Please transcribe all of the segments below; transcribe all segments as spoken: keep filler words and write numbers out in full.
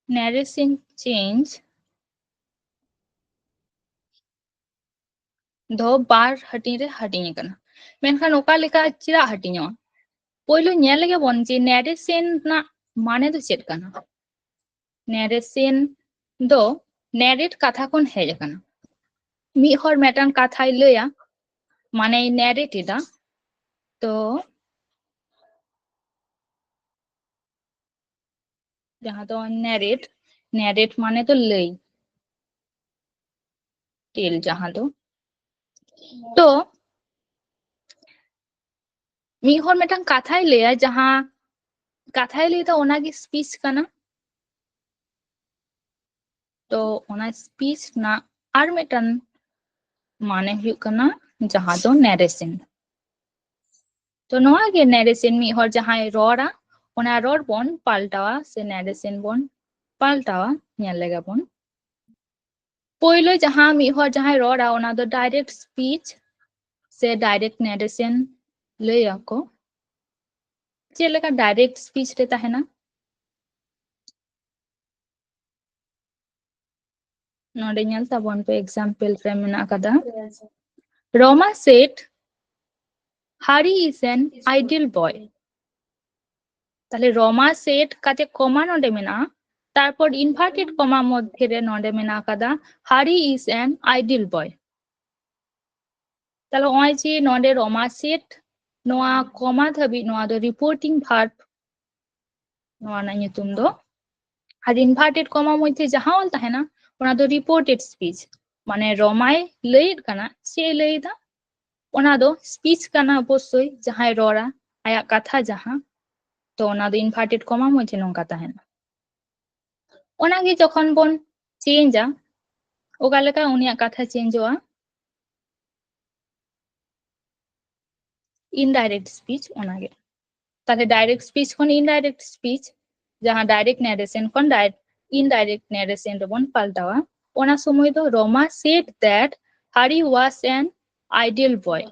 narration change ᱫᱚ ᱵᱟᱨ ᱦᱟᱹᱴᱤᱧ ᱨᱮ ᱦᱟᱹᱴᱤᱧ ᱟᱠᱟᱱᱟ᱾ ᱢᱮᱱᱠᱷᱟᱱ ᱚᱠᱟ ᱞᱮᱠᱟ ᱪᱮᱫᱟᱜ ᱦᱟᱹᱴᱤᱧᱚᱜᱼᱟ? ᱯᱳᱭᱞᱳ ᱧᱮᱞ ᱞᱮᱜᱮ ᱵᱚᱱ ᱡᱮ narration ᱨᱮᱱᱟᱜ ᱢᱟᱱᱮ ᱫᱚ ᱪᱮᱫ ᱠᱟᱱᱟ᱾ Narration ᱫᱚ narrate ᱠᱟᱛᱷᱟ ᱠᱷᱚᱱ ᱦᱮᱡ ᱟᱠᱟᱱᱟ᱾ ᱢᱤᱫ ᱦᱚᱲ ᱢᱤᱫᱴᱟᱝ ᱠᱟᱛᱷᱟᱭ ᱞᱟᱹᱭᱟ, ᱢᱟᱱᱮᱭ narrate ᱮᱫᱟ᱾ ᱛᱚ ᱡᱟᱦᱟᱸ ᱫᱚ narrate, narrate ᱢᱟᱱᱮ ᱫᱚ ᱞᱟᱹᱭ, tell ᱡᱟᱦᱟᱸ ᱫᱚ᱾ ᱛᱚ ᱢᱤᱫ ᱦᱚᱲ ᱢᱤᱫᱴᱟᱝ ᱠᱟᱛᱷᱟᱭ ᱞᱟᱹᱭᱟ, ᱡᱟᱦᱟᱸ ᱠᱟᱛᱷᱟᱭ ᱞᱟᱹᱭ ᱫᱟ ᱚᱱᱟᱜᱮ speech ᱠᱟᱱᱟ᱾ ᱛᱚ ᱚᱱᱟ speech ᱨᱮᱱᱟᱜ ᱟᱨ ᱢᱤᱫᱴᱟᱝ ᱢᱟᱱᱮ ᱦᱩᱭᱩᱜ ᱠᱟᱱᱟ ᱡᱟᱦᱟᱸ ᱫᱚ narration᱾ ᱛᱚ ᱱᱚᱣᱟ ᱜᱮ narration, ᱢᱤᱫ ᱦᱚᱲ ᱡᱟᱦᱟᱸᱭ ᱨᱚᱲᱟ ᱚᱱᱟ ᱨᱚᱲ ᱵᱚᱱ ᱯᱟᱞᱴᱟᱣᱟ ᱥᱮ narration ᱵᱚᱱ ᱯᱟᱞᱴᱟᱣᱟ᱾ ᱧᱮᱞ ᱞᱮᱜᱮ ᱵᱚᱱ᱾ ᱯᱳᱭᱞᱳ ᱡᱟᱦᱟᱸ ᱢᱤᱫ ᱦᱚᱲ ᱡᱟᱦᱟᱸᱭ ᱨᱚᱲᱟ ᱚᱱᱟ ᱫᱚ direct speech ᱥᱮ direct narration ᱞᱟᱹᱭ ᱟᱠᱚ᱾ ᱪᱮᱫ ᱞᱮᱠᱟ direct speech ᱨᱮ ᱛᱟᱦᱮᱱᱟ? ᱱᱚᱰᱮ ᱧᱮᱞ ᱛᱟᱵᱚᱱ ᱯᱮ, example ᱨᱮ ᱢᱮᱱᱟᱜ ᱟᱠᱟᱫᱟ, Roma said, "Hari is an ideal boy." ᱛᱟᱦᱞᱮ Roma said ᱠᱟᱛᱮ comma ᱱᱚᱰᱮ ᱢᱮᱱᱟᱜᱼᱟ, ᱛᱟᱨᱯᱚᱨ inverted comma ᱢᱚᱫᱽᱫᱷᱮ ᱨᱮ ᱱᱚᱰᱮ ᱢᱮᱱᱟᱜ ᱟᱠᱟᱫᱟ, "Hari is an ideal boy." ᱛᱟᱦᱞᱮ ᱱᱚᱜᱼᱚᱭ ᱡᱮ ᱱᱚᱰᱮ Roma said, ᱱᱚᱣᱟ comma ᱫᱷᱟᱹᱵᱤᱡ, ᱱᱚᱣᱟ ᱫᱚ reporting verb ᱱᱚᱣᱟ ᱨᱮᱱᱟᱜ ᱧᱩᱛᱩᱢ ᱫᱚ᱾ ᱟᱨ inverted comma ᱢᱚᱫᱽᱫᱷᱮ ᱡᱟᱦᱟᱸ ᱚᱞ ᱛᱟᱦᱮᱱᱟ ᱚᱱᱟ ᱫᱚ reported speech, ᱢᱟᱱᱮ ᱨᱚᱢᱟᱭ ᱞᱟᱹᱭᱮᱫ ᱠᱟᱱᱟ, ᱪᱮᱫ ᱮ ᱞᱟᱹᱭ ᱮᱫᱟ? ᱚᱱᱟ ᱫᱚ speech ᱠᱟᱱᱟ ᱚᱵᱚᱥᱥᱳᱭ, ᱡᱟᱦᱟᱸᱭ ᱨᱚᱲᱟ ᱟᱭᱟᱜ ᱠᱟᱛᱷᱟ ᱡᱟᱦᱟᱸ, ᱛᱚ ᱚᱱᱟ ᱫᱚ inverted comma ᱢᱚᱫᱽᱫᱷᱮ ᱱᱚᱝᱠᱟ ᱛᱟᱦᱮᱱᱟ᱾ ᱚᱱᱟᱜᱮ ᱡᱚᱠᱷᱚᱱ ᱵᱚᱱ changeᱟ, ᱚᱠᱟ ᱞᱮᱠᱟ ᱩᱱᱤᱭᱟᱜ ᱠᱟᱛᱷᱟ changeᱚᱜᱼᱟ? Indirect speech ᱚᱱᱟᱜᱮ᱾ ᱛᱟᱦᱞᱮ direct speech ᱠᱷᱚᱱ indirect speech, ᱡᱟᱦᱟᱸ direct narration ᱠᱷᱚᱱ indirect narration ᱨᱮᱵᱚᱱ ᱯᱟᱞᱴᱟᱣᱟ, ᱚᱱᱟ ᱥᱚᱢᱚᱭ ᱫᱚ Roma said that Hari was an ideal boy.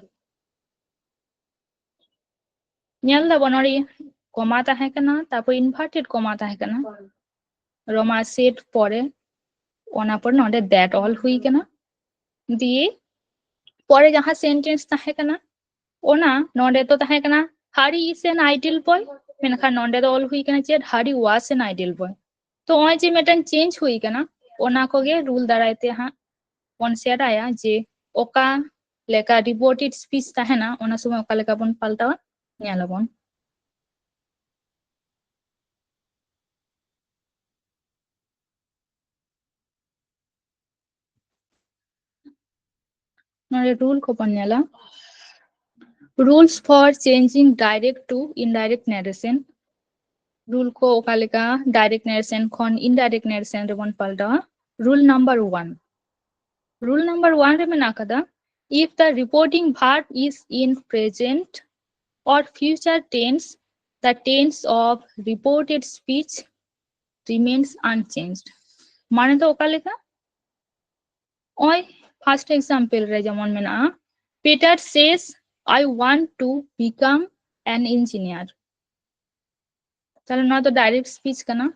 ᱧᱮᱞ ᱫᱟᱵᱚᱱ ᱱᱚᱰᱮ comma ᱛᱟᱦᱮᱸ ᱠᱟᱱᱟ, ᱛᱟᱨᱯᱚᱨ inverted comma ᱛᱟᱦᱮᱸ ᱠᱟᱱᱟ᱾ Roma said ᱯᱚᱨᱮ, ᱚᱱᱟ ᱯᱚᱨ ᱱᱚᱰᱮ that ᱚᱞ ᱦᱩᱭ ᱠᱟᱱᱟ᱾ ᱫᱤᱭᱮ ᱯᱚᱨᱮ ᱡᱟᱦᱟᱸ sentence ᱛᱟᱦᱮᱸ ᱠᱟᱱᱟ, ᱚᱱᱟ ᱱᱚᱰᱮ ᱫᱚ ᱛᱟᱦᱮᱸ ᱠᱟᱱᱟ Hari is an ideal boy, ᱢᱮᱱᱠᱷᱟᱱ ᱱᱚᱰᱮ ᱫᱚ ᱚᱞ ᱦᱩᱭ ᱠᱟᱱᱟ ᱪᱮᱫ, Hari was an ideal boy᱾ ᱛᱚ ᱱᱚᱜᱼᱚᱭ ᱡᱮ ᱢᱤᱫᱴᱟᱝ change ᱦᱩᱭ ᱠᱟᱱᱟ, ᱚᱱᱟ ᱠᱚᱜᱮ rule ᱫᱟᱨᱟᱭ ᱛᱮ ᱦᱟᱸᱜ ᱵᱚᱱ ᱥᱮᱬᱟᱭᱟ ᱡᱮ ᱚᱠᱟ ᱞᱮᱠᱟ reported speech ᱛᱟᱦᱮᱱᱟ, ᱚᱱᱟ ᱥᱚᱢᱚᱭ ᱚᱠᱟ ᱞᱮᱠᱟ ᱵᱚᱱ ᱯᱟᱞᱴᱟᱣᱟ, ᱧᱮᱞ ᱟᱵᱚᱱ᱾ ᱱᱚᱰᱮ rule ᱠᱚᱵᱚᱱ ᱧᱮᱞᱟ᱾ Rules for changing direct to indirect narration. Rule ᱠᱚ ᱚᱠᱟ ᱞᱮᱠᱟ direct narration ᱠᱷᱚᱱ indirect narration ᱨᱮᱵᱚᱱ ᱯᱟᱞᱴᱟᱣᱟ᱾ Rule number one, rule number one ᱨᱮ ᱢᱮᱱᱟᱜ ᱟᱠᱟᱫᱟ, if the reporting verb is in present or future tense, the tense of reported speech remains unchanged. ᱢᱟᱱᱮ ᱫᱚ ᱚᱠᱟ ᱞᱮᱠᱟ? ᱳᱭ first example ᱨᱮ ᱡᱮᱢᱚᱱ ᱢᱮᱱᱟᱜᱼᱟ, Peter says, "I want to become an engineer." ᱛᱟᱦᱞᱮ ᱱᱚᱣᱟ ᱫᱚ direct speech ᱠᱟᱱᱟ᱾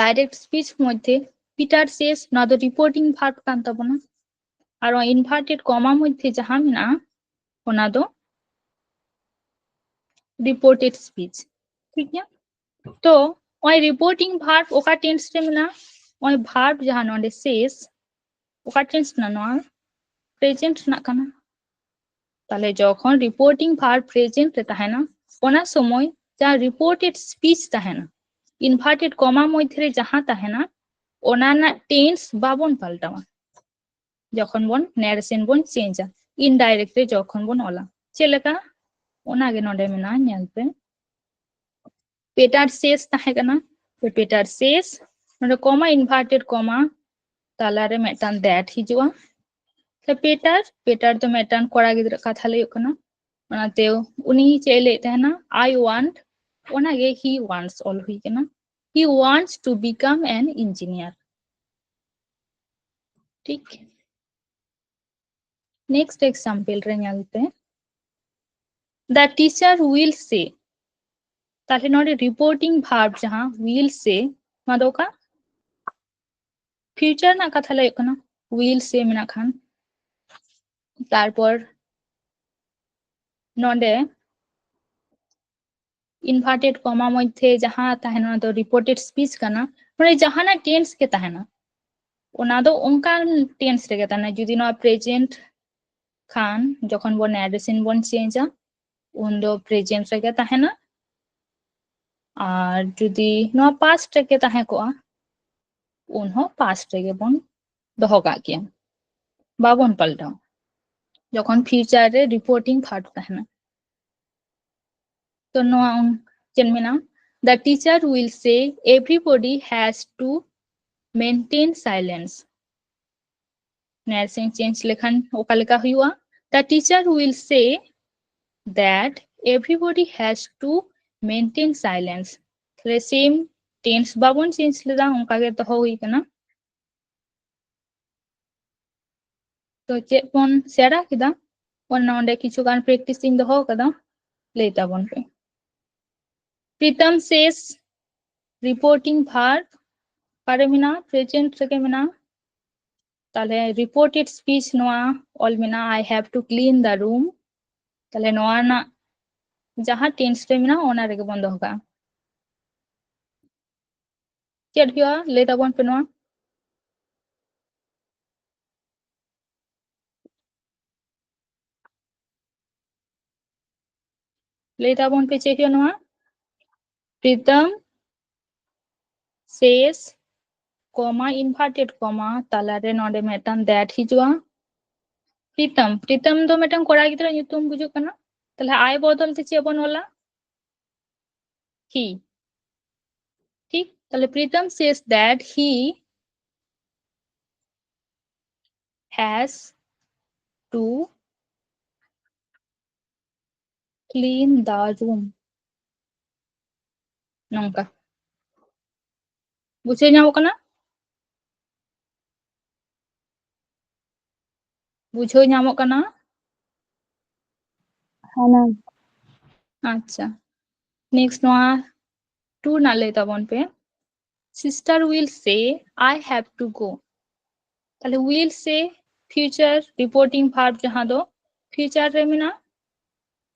Direct speech ᱢᱚᱫᱽᱫᱷᱮ Peter says, ᱱᱚᱣᱟ ᱫᱚ reporting verb ᱠᱟᱱ ᱛᱟᱵᱚᱱᱟ᱾ ᱟᱨ inverted comma ᱢᱚᱫᱽᱫᱷᱮ ᱡᱟᱦᱟᱸ ᱢᱮᱱᱟᱜᱼᱟ, ᱚᱱᱟ ᱫᱚ reported speech᱾ ᱴᱷᱤᱠ ᱜᱮᱭᱟ? ᱛᱚ ᱱᱚᱜᱼᱚᱭ reporting verb ᱚᱠᱟ tense ᱨᱮ ᱢᱮᱱᱟᱜᱼᱟ? ᱱᱚᱜᱼᱚᱭ verb ᱡᱟᱦᱟᱸ ᱱᱚᱰᱮ says, ᱚᱠᱟ tense ᱨᱮᱱᱟᱜ ᱱᱚᱣᱟ? Present ᱨᱮᱱᱟᱜ ᱠᱟᱱᱟ᱾ ᱛᱟᱦᱞᱮ ᱡᱚᱠᱷᱚᱱ reporting verb present ᱨᱮ ᱛᱟᱦᱮᱱᱟ, ᱚᱱᱟ ᱥᱚᱢᱚᱭ ᱡᱟᱦᱟᱸ reported speech ᱛᱟᱦᱮᱱᱟ, inverted comma ᱢᱚᱫᱽᱫᱷᱮ ᱨᱮ ᱡᱟᱦᱟᱸ ᱛᱟᱦᱮᱱᱟ, ᱚᱱᱟ ᱨᱮᱱᱟᱜ tense ᱵᱟᱵᱚᱱ ᱯᱟᱞᱴᱟᱣᱟ᱾ ᱡᱚᱠᱷᱚᱱ ᱵᱚᱱ narration ᱵᱚᱱ changeᱟ, indirect ᱨᱮ ᱡᱚᱠᱷᱚᱱ ᱵᱚᱱ ᱚᱞᱟ, ᱪᱮᱫ ᱞᱮᱠᱟ? ᱚᱱᱟᱜᱮ ᱱᱚᱰᱮ ᱢᱮᱱᱟᱜᱼᱟ, ᱧᱮᱞ ᱯᱮ᱾ Peter says ᱛᱟᱦᱮᱸ ᱠᱟᱱᱟ, ᱛᱚ Peter says, ᱱᱚᱰᱮ comma, inverted comma ᱛᱟᱞᱟᱨᱮ ᱢᱤᱫᱴᱟᱝ that ᱦᱤᱡᱩᱜᱼᱟ᱾ ᱛᱚ Peter, Peter ᱫᱚ ᱢᱤᱫᱴᱟᱝ ᱠᱚᱲᱟ ᱜᱤᱫᱽᱨᱟᱹ ᱠᱟᱛᱷᱟ ᱞᱟᱹᱭᱚᱜ ᱠᱟᱱᱟ, ᱚᱱᱟᱛᱮ ᱩᱱᱤ ᱪᱮᱫ ᱮ ᱞᱟᱹᱭᱮᱫ ᱛᱟᱦᱮᱱᱟ? I want, ᱚᱱᱟᱜᱮ he wants ᱚᱞ ᱦᱩᱭ ᱠᱟᱱᱟ, he wants to become an engineer᱾ ᱴᱷᱤᱠ᱾ Next example ᱨᱮ ᱧᱮᱞ ᱯᱮ, the teacher will say᱾ ᱛᱟᱦᱞᱮ ᱱᱚᱰᱮ reporting verb ᱡᱟᱦᱟᱸ will say, ᱱᱚᱣᱟ ᱫᱚ ᱚᱠᱟ? ᱯᱷᱤᱭᱩᱪᱟᱨ ᱨᱮᱱᱟᱜ ᱠᱟᱛᱷᱟ ᱞᱟᱹᱭ ᱦᱩᱭᱩᱜ ᱠᱟᱱᱟ, will say ᱢᱮᱱᱟᱜ ᱠᱷᱟᱱ᱾ ᱛᱟᱨᱯᱚᱨ ᱱᱚᱰᱮ ᱤᱱᱵᱷᱟᱨᱴᱮᱰ ᱠᱚᱢᱟ ᱢᱚᱫᱽᱫᱷᱮ ᱡᱟᱦᱟᱸ ᱛᱟᱦᱮᱱᱟ, ᱚᱱᱟ ᱫᱚ ᱨᱤᱯᱳᱨᱴᱮᱰ ᱥᱯᱤᱪ ᱠᱟᱱᱟ᱾ ᱱᱚᱰᱮ ᱡᱟᱦᱟᱱᱟᱜ ᱴᱮᱱᱥ ᱜᱮ ᱛᱟᱦᱮᱱᱟ, ᱚᱱᱟ ᱫᱚ ᱚᱱᱠᱟᱱ ᱴᱮᱱᱥ ᱨᱮᱜᱮ ᱛᱟᱦᱮᱱᱟ᱾ ᱡᱩᱫᱤ ᱱᱚᱣᱟ ᱯᱨᱮᱡᱮᱱᱴ ᱠᱷᱟᱱ, ᱡᱚᱠᱷᱚᱱ ᱵᱚᱱ ᱱᱮᱨᱮᱥᱚᱱ ᱵᱚᱱ ᱪᱮᱧᱡᱟ, ᱩᱱᱫᱚ ᱯᱨᱮᱡᱮᱱᱴ ᱨᱮᱜᱮ ᱛᱟᱦᱮᱱᱟ᱾ ᱟᱨ ᱡᱩᱫᱤ ᱱᱚᱣᱟ ᱯᱟᱥᱴ ᱨᱮᱜᱮ ᱛᱟᱦᱮᱸ ᱠᱚᱜᱼᱟ, ᱩᱱᱦᱚᱸ ᱯᱟᱥᱴ ᱨᱮᱜᱮ ᱵᱚᱱ ᱫᱚᱦᱚ ᱠᱟᱜ ᱜᱮᱭᱟ, ᱵᱟᱵᱚᱱ ᱯᱟᱞᱴᱟᱣᱟ᱾ ᱡᱚᱠᱷᱚᱱ ᱯᱷᱤᱭᱩᱪᱟᱨ ᱨᱮ ᱨᱤᱯᱳᱨᱴᱤᱝ ᱯᱷᱟᱨᱴ ᱛᱟᱦᱮᱱᱟ, ᱛᱚ ᱱᱚᱣᱟ ᱩᱱ ᱪᱮᱫ ᱢᱮᱱᱟ? The teacher will say everybody has to maintain silence. Narration change ᱞᱮᱠᱷᱟᱱ ᱚᱠᱟ ᱞᱮᱠᱟ ᱦᱩᱭᱩᱜᱼᱟ? The teacher will say that everybody has to maintain silence. ᱛᱟᱦᱞᱮ ᱥᱮᱢ ᱴᱮᱱᱥ ᱵᱟᱵᱚᱱ ᱪᱮᱧᱡᱽ ᱞᱮᱫᱟ, ᱚᱱᱠᱟ ᱜᱮ ᱫᱚᱦᱚ ᱦᱩᱭ ᱠᱟᱱᱟ᱾ ᱛᱚ ᱪᱮᱫ ᱵᱚᱱ ᱥᱮᱬᱟ ᱠᱮᱫᱟ? ᱚᱱᱟ ᱚᱸᱰᱮ ᱠᱤᱪᱷᱩ ᱜᱟᱱ ᱯᱨᱮᱠᱴᱤᱥ ᱤᱧ ᱫᱚᱦᱚ ᱠᱟᱫᱟ, ᱞᱟᱹᱭ ᱛᱟᱵᱚᱱ ᱯᱮ᱾ ᱯᱨᱤᱛᱟᱢ ᱥᱮᱥ ᱨᱤᱯᱳᱨᱴᱤᱝ ᱵᱷᱟᱨᱵ ᱚᱠᱟᱨᱮ ᱢᱮᱱᱟᱜᱼᱟ? ᱯᱨᱮᱡᱮᱱᱴ ᱨᱮᱜᱮ ᱢᱮᱱᱟᱜᱼᱟ᱾ ᱛᱟᱦᱞᱮ ᱨᱤᱯᱳᱨᱴᱮᱰ ᱥᱯᱤᱪ ᱱᱚᱣᱟ ᱚᱞ ᱢᱮᱱᱟᱜᱼᱟ, I have to clean the room. ᱛᱟᱦᱞᱮ ᱱᱚᱣᱟ ᱨᱮᱱᱟᱜ ᱡᱟᱦᱟᱸ ᱴᱮᱱᱥ ᱨᱮ ᱢᱮᱱᱟᱜᱼᱟ, ᱚᱱᱟ ᱨᱮᱜᱮ ᱵᱚᱱ ᱫᱚᱦᱚ ᱠᱟᱜᱼᱟ᱾ ᱪᱮᱫ ᱦᱩᱭᱩᱜᱼᱟ? ᱞᱟᱹᱭ ᱛᱟᱵᱚᱱ ᱯᱮ ᱱᱚᱣᱟ᱾ ᱞᱟᱹᱭ ᱛᱟᱵᱚᱱ ᱯᱮ ᱪᱮᱫ ᱦᱩᱭᱩᱜᱼᱟ ᱱᱚᱣᱟ? ᱯᱨᱤᱛᱟᱢ ᱥᱮᱥ ᱠᱚᱢᱟ, ᱤᱱᱵᱷᱟᱨᱴᱮᱰ ᱠᱚᱢᱟ, ᱛᱟᱞᱟᱨᱮ ᱱᱚᱰᱮ ᱢᱤᱫᱴᱟᱝ that ᱦᱤᱡᱩᱜᱼᱟ᱾ ᱯᱨᱤᱛᱟᱢ, ᱯᱨᱤᱛᱟᱢ ᱫᱚ ᱢᱤᱫᱴᱟᱝ ᱠᱚᱲᱟ ᱜᱤᱫᱽᱨᱟᱹ ᱧᱩᱛᱩᱢ ᱵᱩᱡᱩᱜ ᱠᱟᱱᱟ᱾ ᱛᱟᱦᱞᱮ I ᱵᱚᱫᱚᱞ ᱛᱮ ᱪᱮᱫ ᱵᱚᱱ ᱚᱞᱟ? He. ᱴᱷᱤᱠ, ᱛᱟᱦᱞᱮ ᱯᱨᱤᱛᱟᱢ says that he has to clean the room. ᱱᱚᱝᱠᱟ ᱵᱩᱡᱷᱟᱹᱣ ᱧᱟᱢᱚᱜ ᱠᱟᱱᱟ? ᱵᱩᱡᱷᱟᱹᱣ ᱧᱟᱢᱚᱜ ᱠᱟᱱᱟ? ᱦᱮᱸ ᱢᱮᱢ᱾ ᱟᱪᱪᱷᱟ, ᱱᱮᱠᱥᱴ ᱱᱚᱣᱟ ᱴᱩ ᱨᱮᱱᱟᱜ ᱞᱟᱹᱭ ᱛᱟᱵᱚᱱ ᱯᱮ᱾ Sister will say, "I have to go." ᱛᱟᱦᱞᱮ will say future reporting verb, ᱡᱟᱦᱟᱸ ᱫᱚ future ᱨᱮ ᱢᱮᱱᱟᱜᱼᱟ,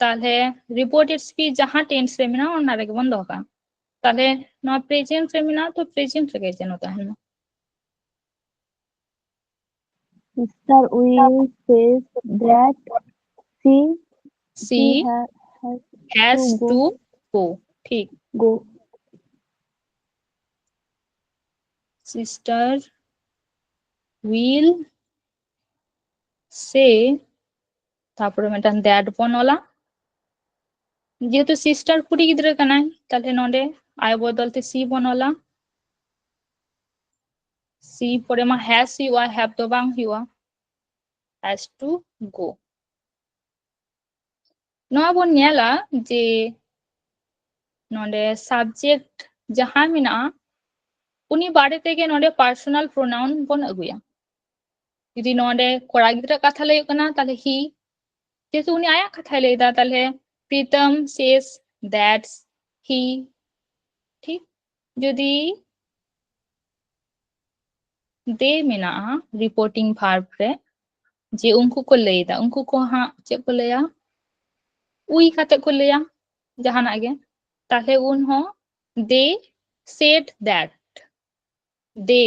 ᱛᱟᱦᱞᱮ reported speech ᱡᱟᱦᱟᱸ tense ᱨᱮ ᱢᱮᱱᱟᱜᱼᱟ, ᱚᱱᱟ ᱨᱮᱜᱮ ᱵᱚᱱ ᱫᱚᱦᱚ ᱠᱟᱜᱼᱟ᱾ ᱛᱟᱦᱞᱮ ᱱᱚᱣᱟ present ᱨᱮ ᱢᱮᱱᱟᱜᱼᱟ, ᱛᱚ present ᱨᱮᱜᱮ ᱡᱮᱱᱚ ᱛᱟᱦᱮᱱ ᱢᱟ᱾ Sister will say that she She ha- has has to to go. Go. ᱴᱷᱤᱠ᱾ Go. Sister will say, ᱛᱟᱨᱯᱚᱨᱮ ᱢᱤᱫᱴᱟᱝ that ᱵᱚᱱ ᱚᱞᱟ᱾ ᱡᱮᱦᱮᱛᱩ sister ᱠᱩᱲᱤ ᱜᱤᱫᱽᱨᱟᱹ ᱠᱟᱱᱟᱭ, ᱛᱟᱦᱞᱮ ᱱᱚᱰᱮ I ᱵᱚᱫᱚᱞ ᱛᱮ she ᱵᱚᱱ ᱚᱞᱟ᱾ She ᱯᱚᱨᱮ ᱢᱟ has ᱦᱩᱭᱩᱜᱼᱟ, have ᱫᱚ ᱵᱟᱝ ᱦᱩᱭᱩᱜᱼᱟ᱾ Has to go. ᱱᱚᱣᱟ ᱵᱚᱱ ᱧᱮᱞᱟ ᱡᱮ ᱱᱚᱰᱮ subject ᱡᱟᱦᱟᱸ ᱢᱮᱱᱟᱜᱼᱟ, ᱩᱱᱤ ᱵᱟᱨᱮ ᱛᱮᱜᱮ ᱱᱚᱰᱮ personal pronoun ᱵᱚᱱ ᱟᱹᱜᱩᱭᱟ᱾ ᱡᱩᱫᱤ ᱱᱚᱰᱮ ᱠᱚᱲᱟ ᱜᱤᱫᱽᱨᱟᱹ ᱠᱟᱛᱷᱟ ᱞᱟᱹᱭᱚᱜ ᱠᱟᱱᱟ, ᱛᱟᱦᱞᱮ he, ᱡᱮᱦᱮᱛᱩ ᱩᱱᱤ ᱟᱭᱟᱜ ᱠᱟᱛᱷᱟᱭ ᱞᱟᱹᱭᱫᱟ, ᱛᱟᱦᱞᱮ Pritam says that he. ᱴᱷᱤᱠ? ᱡᱩᱫᱤ they ᱢᱮᱱᱟᱜᱼᱟ reporting verb ᱨᱮ, ᱡᱮ ᱩᱱᱠᱩ ᱠᱚ ᱞᱟᱹᱭᱫᱟ, ᱩᱱᱠᱩ ᱠᱚ ᱦᱟᱸᱜ ᱪᱮᱫ ᱠᱚ ᱞᱟᱹᱭᱟ? We ᱠᱟᱛᱮ ᱠᱚ ᱞᱟᱹᱭᱟ ᱡᱟᱦᱟᱱᱟᱜ ᱜᱮ, ᱛᱟᱦᱞᱮ ᱩᱱ ᱦᱚᱸ they said that, they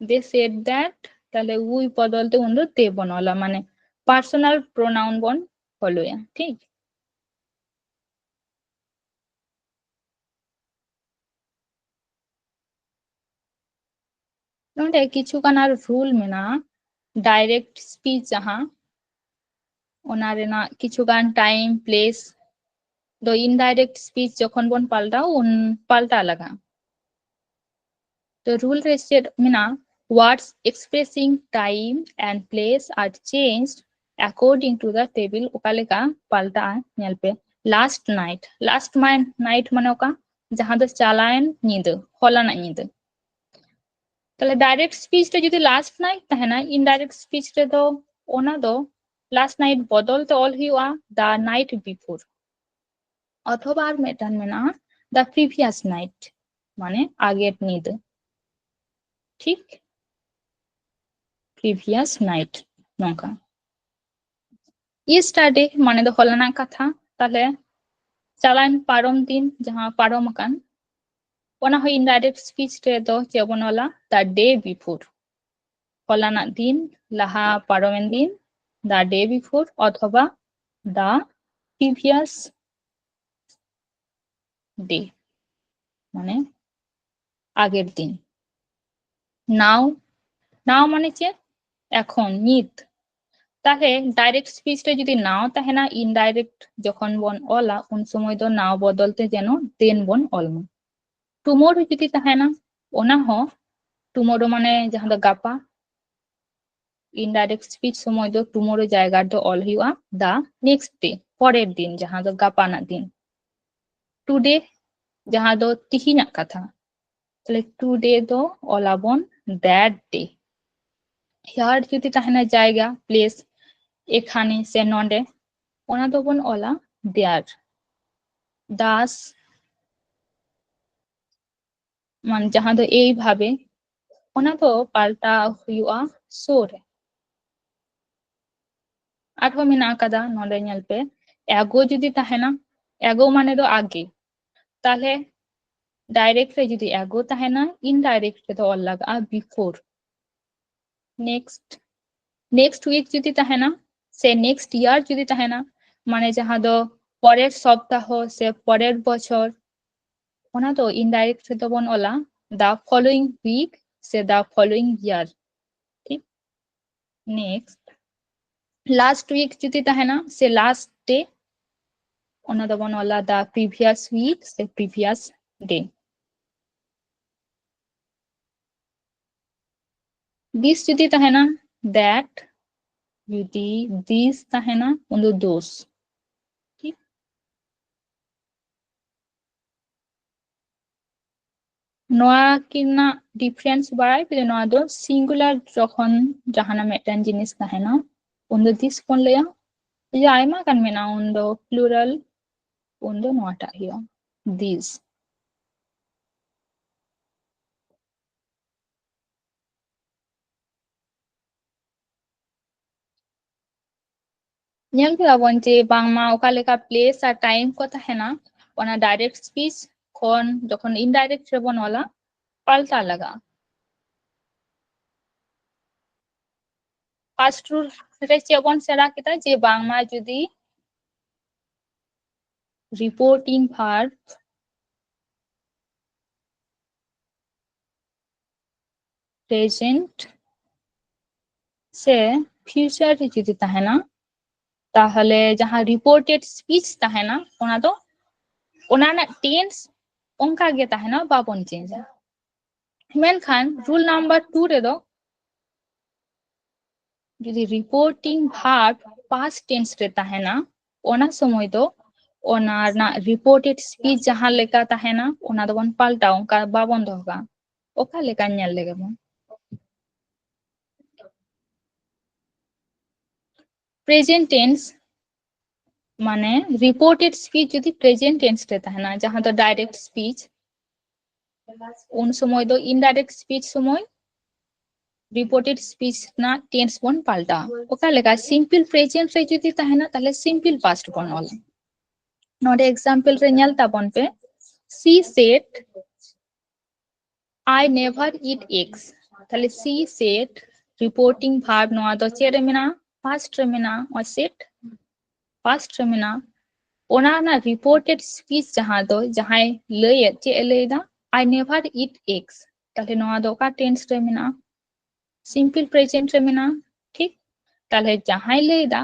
they said that, ᱛᱟᱦᱞᱮ we ᱵᱚᱫᱚᱞ ᱛᱮ ᱩᱱ ᱫᱚ they ᱵᱚᱱ ᱚᱞᱟ, ᱢᱟᱱᱮ personal pronoun ᱵᱚᱱ ᱯᱷᱚᱞᱳᱭᱟ᱾ ᱴᱷᱤᱠ? ᱱᱚᱰᱮ ᱠᱤᱪᱷᱩ ᱜᱟᱱ ᱟᱨ ᱨᱩᱞ ᱢᱮᱱᱟᱜᱼᱟ, direct speech ᱡᱟᱦᱟᱸ, ᱚᱱᱟ ᱨᱮᱱᱟᱜ ᱠᱤᱪᱷᱩ ᱜᱟᱱ time, place ᱫᱚ indirect speech ᱡᱚᱠᱷᱚᱱ ᱵᱚᱱ ᱯᱟᱞᱴᱟᱣ, ᱩᱱ ᱯᱟᱞᱴᱟᱣ ᱞᱟᱜᱟᱜᱼᱟ᱾ ᱛᱚ ᱨᱩᱞ ᱨᱮ ᱪᱮᱫ ᱢᱮᱱᱟᱜᱼᱟ? Words expressing time and place are changed according to the table. ᱚᱠᱟ ᱞᱮᱠᱟ ᱯᱟᱞᱴᱟᱜᱼᱟ ᱧᱮᱞ ᱯᱮ᱾ Last night, last night ᱢᱟᱱᱮ ᱚᱠᱟ? ᱡᱟᱦᱟᱸ ᱫᱚ ᱪᱟᱞᱟᱣᱮᱱ ᱧᱤᱫᱟᱹ, ᱦᱚᱞᱟᱱᱟᱜ ᱧᱤᱫᱟᱹ᱾ ᱛᱟᱦᱞᱮ direct speech ᱨᱮ ᱡᱩᱫᱤ last night ᱛᱟᱦᱮᱱᱟ, indirect speech ᱨᱮᱫᱚ ᱚᱱᱟ ᱫᱚ last night ᱵᱚᱫᱚᱞ ᱛᱮ ᱚᱞ ᱦᱩᱭᱩᱜᱼᱟ the night before᱾ ᱚᱛᱷᱚᱵᱟ ᱟᱨ ᱢᱤᱫᱴᱟᱝ ᱢᱮᱱᱟᱜᱼᱟ, the previous night, ᱢᱟᱱᱮ ᱟᱜᱮᱨ ᱧᱤᱫᱟᱹ᱾ ᱴᱷᱤᱠ, previous night ᱱᱚᱝᱠᱟ᱾ Yesterday ᱢᱟᱱᱮ ᱫᱚ ᱦᱚᱞᱟᱱᱟᱜ ᱠᱟᱛᱷᱟ᱾ ᱛᱟᱦᱞᱮ ᱪᱟᱞᱟᱣᱮᱱ ᱯᱟᱨᱚᱢ ᱫᱤᱱ, ᱡᱟᱦᱟᱸ ᱯᱟᱨᱚᱢ ᱟᱠᱟᱱ, ᱚᱱᱟ ᱦᱚᱸ indirect speech ᱨᱮᱫᱚ ᱪᱮᱫ ᱵᱚᱱ ᱚᱞᱟ? The day before. ᱦᱚᱞᱟᱱᱟᱜ ᱫᱤᱱ, ᱞᱟᱦᱟ ᱯᱟᱨᱚᱢᱮᱱ ᱫᱤᱱ, the day before, ᱚᱛᱷᱚᱵᱟ the previous day, ᱢᱟᱱᱮ ᱟᱜᱮᱨ ᱫᱤᱱ᱾ Now, now ᱢᱟᱱᱮ ᱪᱮᱫ? ᱮᱠᱷᱚᱱ, ᱱᱤᱛ᱾ ᱛᱟᱦᱞᱮ direct speech ᱨᱮ ᱡᱩᱫᱤ now ᱛᱟᱦᱮᱱᱟ, indirect ᱡᱚᱠᱷᱚᱱ ᱵᱚᱱ ᱚᱞᱟ, ᱩᱱ ᱥᱚᱢᱚᱭ ᱫᱚ now ᱵᱚᱫᱚᱞ ᱛᱮ ᱡᱮᱱᱚ then ᱵᱚᱱ ᱚᱞ ᱢᱟ᱾ Tomorrow ᱡᱩᱫᱤ ᱛᱟᱦᱮᱱᱟ, ᱚᱱᱟ ᱦᱚᱸ tomorrow ᱢᱟᱱᱮ ᱡᱟᱦᱟᱸ ᱫᱚ ᱜᱟᱯᱟ, indirect speech ᱥᱚᱢᱚᱭ ᱫᱚ tomorrow ᱡᱟᱭᱜᱟ ᱨᱮᱫᱚ ᱚᱞ ᱦᱩᱭᱩᱜᱼᱟ the next day, ᱯᱚᱨᱮᱨ ᱫᱤᱱ, ᱡᱟᱦᱟᱸ ᱫᱚ ᱜᱟᱯᱟᱱᱟᱜ ᱫᱤᱱ᱾ Today ᱡᱟᱦᱟᱸ ᱫᱚ ᱛᱤᱦᱤᱧᱟᱜ ᱠᱟᱛᱷᱟ, ᱛᱟᱦᱞᱮ today ᱫᱚ ᱚᱞᱟᱵᱚᱱ that day᱾ Here ᱡᱩᱫᱤ ᱛᱟᱦᱮᱱᱟ ᱡᱟᱭᱜᱟ, place, ᱮᱠᱷᱟᱱᱮ ᱥᱮ ᱱᱚᱰᱮ, ᱚᱱᱟ ᱫᱚᱵᱚᱱ ᱚᱞᱟ there᱾ Thus, ᱢᱟᱱᱮ ᱡᱟᱦᱟᱸ ᱫᱚ ᱮᱭᱵᱷᱟᱵᱮ, ᱚᱱᱟ ᱫᱚ ᱯᱟᱞᱴᱟᱣ ᱦᱩᱭᱩᱜᱼᱟ so ᱨᱮ᱾ ᱟᱨᱦᱚᱸ ᱢᱮᱱᱟᱜ ᱟᱠᱟᱫᱟ ᱱᱚᱰᱮ, ᱧᱮᱞ ᱯᱮ, ago ᱡᱩᱫᱤ ᱛᱟᱦᱮᱱᱟ, ago ᱢᱟᱱᱮ ᱫᱚ ᱟᱜᱮ, ᱛᱟᱦᱞᱮ direct ᱨᱮ ᱡᱩᱫᱤ ago ᱛᱟᱦᱮᱱᱟ, indirect ᱨᱮᱫᱚ ᱚᱞ ᱞᱟᱜᱟᱜᱼᱟ before᱾ Next, next week ᱡᱩᱫᱤ ᱛᱟᱦᱮᱱᱟ, ᱥᱮ next year ᱡᱩᱫᱤ ᱛᱟᱦᱮᱱᱟ, ᱢᱟᱱᱮ ᱡᱟᱦᱟᱸ ᱫᱚ ᱯᱚᱨᱮᱨ ᱥᱚᱯᱛᱟᱦᱚ ᱥᱮ ᱯᱚᱨᱮᱨ ᱵᱚᱪᱷᱚᱨ, ᱚᱱᱟ ᱫᱚ indirect ᱨᱮᱫᱚ ᱵᱚᱱ ᱚᱞᱟ the following week ᱥᱮ the following year᱾ ᱴᱷᱤᱠ, next, last week ᱡᱩᱫᱤ ᱛᱟᱦᱮᱱᱟ ᱥᱮ last day, ᱚᱱᱟ ᱫᱚᱵᱚᱱ ᱚᱞᱟ the previous week ᱥᱮ previous day᱾ This ᱡᱩᱫᱤ ᱛᱟᱦᱮᱱᱟ, that, ᱡᱩᱫᱤ this ᱛᱟᱦᱮᱱᱟ, ᱩᱱ ᱫᱚ those᱾ ᱴᱷᱤᱠ? ᱱᱚᱣᱟ ᱠᱤᱱ ᱨᱮᱱᱟᱜ difference ᱵᱟᱲᱟᱭ ᱯᱮ, ᱱᱚᱣᱟ ᱫᱚ singular ᱡᱚᱠᱷᱚᱱ ᱡᱟᱦᱟᱱᱟᱜ ᱢᱤᱫᱴᱟᱝ ᱡᱤᱱᱤᱥ ᱛᱟᱦᱮᱱᱟ, ᱩᱱ ᱫᱚ this ᱵᱚᱱ ᱞᱟᱹᱭᱟ᱾ ᱡᱩᱫᱤ ᱟᱭᱢᱟ ᱜᱟᱱ ᱢᱮᱱᱟᱜᱼᱟ, ᱩᱱ ᱫᱚ plural, ᱩᱱ ᱫᱚ ᱱᱚᱣᱟᱴᱟᱜ ᱦᱩᱭᱩᱜᱼᱟ᱾ these. ᱧᱮᱞ ᱠᱮᱫᱟ ᱵᱚᱱ ᱡᱮ ᱵᱟᱝᱢᱟ ᱚᱠᱟ ᱞᱮᱠᱟ place ᱟᱨ time ᱠᱚ ᱛᱟᱦᱮᱱᱟ, ᱚᱱᱟ direct speech ᱠᱷᱚᱱ ᱡᱚᱠᱷᱚᱱ indirect ᱨᱮᱵᱚᱱ ᱚᱞᱟ, ᱯᱟᱞᱴᱟᱣ ᱞᱟᱜᱟᱜᱼᱟ᱾ First rule ᱨᱮ ᱪᱮᱫ ᱵᱚᱱ ᱥᱮᱬᱟ ᱠᱮᱫᱟ? ᱡᱮ ᱵᱟᱝᱢᱟ ᱡᱩᱫᱤ reporting verb present ᱥᱮ future ᱨᱮ ᱡᱩᱫᱤ ᱛᱟᱦᱮᱱᱟ, ᱛᱟᱦᱚᱞᱮ ᱡᱟᱦᱟᱸ reported speech ᱛᱟᱦᱮᱱᱟ, ᱚᱱᱟ ᱫᱚ, ᱚᱱᱟ ᱨᱮᱱᱟᱜ tense ᱚᱱᱠᱟ ᱜᱮ ᱛᱟᱦᱮᱱᱟ, ᱵᱟᱵᱚᱱ change ᱟ᱾ ᱢᱮᱱᱠᱷᱟᱱ rule number two ᱨᱮᱫᱚ ᱡᱩᱫᱤ reporting verb past tense ᱨᱮ ᱛᱟᱦᱮᱱᱟ, ᱚᱱᱟ ᱥᱚᱢᱚᱭ ᱫᱚ ᱚᱱᱟ ᱨᱮᱱᱟᱜ reported speech ᱡᱟᱦᱟᱸ ᱞᱮᱠᱟ ᱛᱟᱦᱮᱱᱟ, ᱚᱱᱟ ᱫᱚᱵᱚᱱ ᱯᱟᱞᱴᱟᱣᱟ, ᱚᱱᱠᱟ ᱵᱟᱵᱚᱱ ᱫᱚᱦᱚ ᱠᱟᱜᱼᱟ᱾ ᱚᱠᱟ ᱞᱮᱠᱟ ᱧᱮᱞ ᱞᱮᱜᱮ ᱵᱚᱱ᱾ Present tense ᱢᱟᱱᱮ reported speech ᱡᱩᱫᱤ present tense ᱨᱮ ᱛᱟᱦᱮᱱᱟ, ᱡᱟᱦᱟᱸ ᱫᱚ direct speech, ᱩᱱ ᱥᱚᱢᱚᱭ ᱫᱚ indirect speech ᱥᱚᱢᱚᱭ reported speech ᱨᱮᱱᱟᱜ tense ᱵᱚᱱ ᱯᱟᱞᱴᱟᱣᱟ᱾ ᱚᱠᱟ ᱞᱮᱠᱟ? Simple present ᱨᱮ ᱡᱩᱫᱤ ᱛᱟᱦᱮᱱᱟ, ᱛᱟᱦᱞᱮ simple past ᱵᱚᱱ ᱚᱞᱟ᱾ ᱱᱚᱰᱮ example ᱨᱮ ᱧᱮᱞ ᱛᱟᱵᱚᱱ ᱯᱮ, she said, "I never eat eggs." ᱛᱟᱦᱞᱮ she said, reporting verb ᱱᱚᱣᱟ ᱫᱚ ᱪᱮᱫ ᱨᱮ ᱢᱮᱱᱟᱜᱼᱟ? Past ᱨᱮ ᱢᱮᱱᱟᱜᱼᱟ᱾ ᱱᱚᱣᱟ said past ᱨᱮ ᱢᱮᱱᱟᱜᱼᱟ᱾ ᱚᱱᱟ ᱨᱮᱱᱟᱜ reported speech ᱡᱟᱦᱟᱸ ᱫᱚ ᱡᱟᱦᱟᱸᱭ ᱞᱟᱹᱭᱮᱫ, ᱪᱮᱫ ᱮ ᱞᱟᱹᱭᱫᱟ? "I never eat eggs." ᱛᱟᱦᱞᱮ ᱱᱚᱣᱟ ᱫᱚ ᱚᱠᱟ tense ᱨᱮ ᱢᱮᱱᱟᱜᱼᱟ? Simple present ᱨᱮ ᱢᱮᱱᱟᱜᱼᱟ᱾ ᱴᱷᱤᱠ? ᱛᱟᱦᱞᱮ ᱡᱟᱦᱟᱸᱭ ᱞᱟᱹᱭᱫᱟ,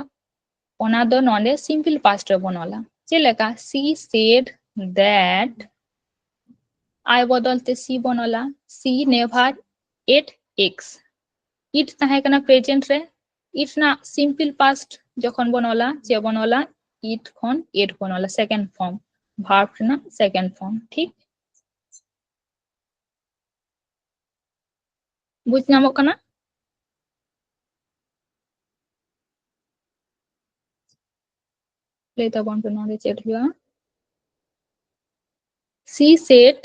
ᱚᱱᱟ ᱫᱚ ᱱᱚᱰᱮ simple past ᱨᱮᱵᱚᱱ ᱚᱞᱟ᱾ ᱪᱮᱫ ᱞᱮᱠᱟ? She said that, I ᱵᱚᱫᱚᱞ ᱛᱮ she ᱵᱚᱱ ᱚᱞᱟ, she never ate eggs. Eat ᱛᱟᱦᱮᱸ ᱠᱟᱱᱟ present ᱨᱮ, eat ᱨᱮᱱᱟᱜ simple past ᱡᱚᱠᱷᱚᱱ ᱵᱚᱱ ᱚᱞᱟ, ᱪᱮᱫ ᱵᱚᱱ ᱚᱞᱟ? Eat ᱠᱷᱚᱱ ate ᱵᱚᱱ ᱚᱞᱟ, second form, verb ᱨᱮᱱᱟᱜ second form᱾ ᱴᱷᱤᱠ? ᱵᱩᱡᱽ ᱧᱟᱢᱚᱜ ᱠᱟᱱᱟ? ᱞᱟᱹᱭ ᱛᱟᱵᱚᱱ ᱯᱮ, ᱱᱚᱣᱟ ᱫᱚ ᱪᱮᱫ ᱦᱩᱭᱩᱜᱼᱟ? She said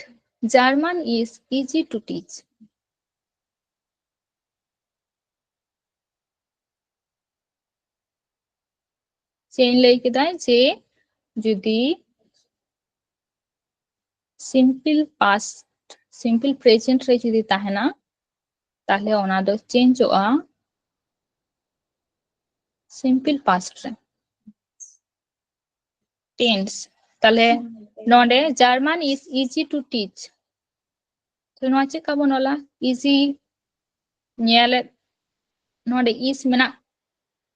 German is easy to teach. ᱪᱮᱫ ᱤᱧ ᱞᱟᱹᱭ ᱠᱮᱫᱟ ᱡᱮ ᱡᱩᱫᱤ simple past, simple present ᱨᱮ ᱡᱩᱫᱤ ᱛᱟᱦᱮᱱᱟ, ᱛᱟᱦᱞᱮ ᱚᱱᱟ ᱫᱚ ᱪᱮᱧᱡᱚᱜᱼᱟ simple past ᱨᱮ᱾ Tense. ᱛᱟᱦᱞᱮ ᱱᱚᱰᱮ German is easy to teach. ᱛᱚ ᱱᱚᱣᱟ ᱪᱮᱫ ᱞᱮᱠᱟ ᱵᱚᱱ ᱚᱞᱟ? Easy, ᱧᱮᱞᱮᱫ, ᱱᱚᱰᱮ is ᱢᱮᱱᱟᱜ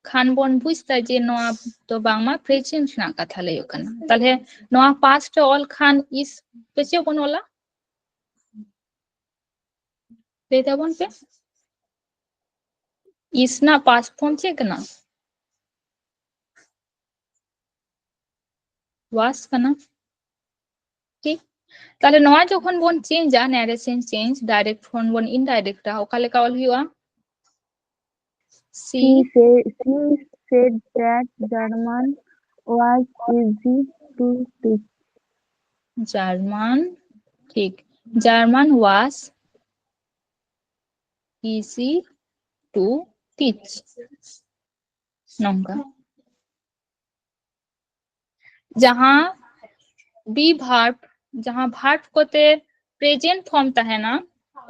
ᱠᱷᱟᱱ ᱵᱚᱱ ᱵᱩᱡᱽ ᱫᱟ ᱡᱮ ᱱᱚᱣᱟ ᱫᱚ ᱵᱟᱝᱢᱟ present ᱨᱮᱱᱟᱜ ᱠᱟᱛᱷᱟ ᱞᱟᱹᱭᱚᱜ ᱠᱟᱱᱟ᱾ ᱛᱟᱦᱞᱮ ᱱᱚᱣᱟ past ᱨᱮ ᱚᱞ ᱠᱷᱟᱱ is ᱯᱮ ᱪᱮᱫ ᱵᱚᱱ ᱚᱞᱟ? ᱞᱟᱹᱭ ᱛᱟᱵᱚᱱ ᱯᱮ᱾ Is ᱨᱮᱱᱟᱜ past form ᱪᱮᱫ ᱠᱟᱱᱟ? Was ᱠᱟᱱᱟ᱾ ᱴᱷᱤᱠ, ᱛᱟᱦᱞᱮ ᱱᱚᱣᱟ ᱡᱚᱠᱷᱚᱱ ᱵᱚᱱ change ᱟ, narration change, direct ᱠᱷᱚᱱ ᱵᱚᱱ indirect ᱟ, ᱚᱠᱟ ᱞᱮᱠᱟ ᱚᱞ ᱦᱩᱭᱩᱜᱼᱟ? She She said, she said that German was easy to teach. German, ᱴᱷᱤᱠ, German was easy to teach. ᱱᱚᱝᱠᱟ ᱡᱟᱦᱟᱸ be verb, ᱡᱟᱦᱟᱸ verb ᱠᱚᱛᱮ present form ᱛᱟᱦᱮᱱᱟ,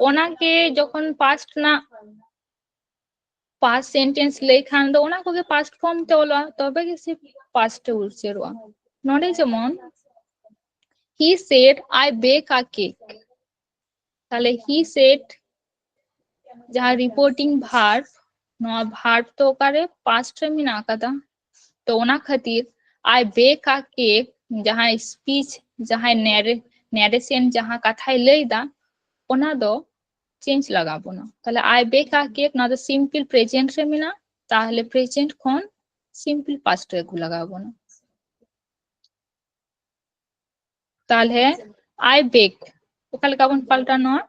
ᱚᱱᱟᱜᱮ ᱡᱚᱠᱷᱚᱱ past ᱨᱮᱱᱟᱜ past sentence ᱞᱟᱹᱭ ᱠᱷᱟᱱ ᱫᱚ ᱚᱱᱟ ᱠᱚᱜᱮ past form ᱛᱮ ᱚᱞᱚᱜᱼᱟ, ᱛᱚᱵᱮ ᱜᱮ ᱥᱮ past ᱨᱮ ᱩᱪᱟᱹᱨᱚᱜᱼᱟ᱾ ᱱᱚᱰᱮ ᱡᱮᱢᱚᱱ he said I bake a cake, ᱛᱟᱦᱞᱮ he said ᱡᱟᱦᱟᱸ reporting verb, ᱱᱚᱣᱟ verb ᱫᱚ ᱚᱠᱟᱨᱮ? Past ᱨᱮ ᱢᱮᱱᱟᱜ ᱟᱠᱟᱫᱟ᱾ ᱛᱚ ᱚᱱᱟ ᱠᱷᱟᱹᱛᱤᱨ I bake a cake, ᱡᱟᱦᱟᱸ speech, ᱡᱟᱦᱟᱸ narra-, narration, ᱡᱟᱦᱟᱸ ᱠᱟᱛᱷᱟᱭ ᱞᱟᱹᱭ ᱫᱟ, ᱚᱱᱟ ᱫᱚ change ᱞᱟᱜᱟᱣ ᱵᱚᱱᱟ᱾ ᱛᱟᱦᱞᱮ I bake a cake, ᱱᱚᱣᱟ ᱫᱚ simple present ᱨᱮ ᱢᱮᱱᱟᱜᱼᱟ, ᱛᱟᱦᱞᱮ present ᱠᱷᱚᱱ simple past ᱨᱮ ᱟᱹᱜᱩ ᱞᱟᱜᱟᱣ ᱵᱚᱱᱟ᱾ ᱛᱟᱦᱞᱮ I bake ᱚᱠᱟ ᱞᱮᱠᱟ ᱵᱚᱱ ᱯᱟᱞᱴᱟᱣ ᱱᱚᱣᱟ?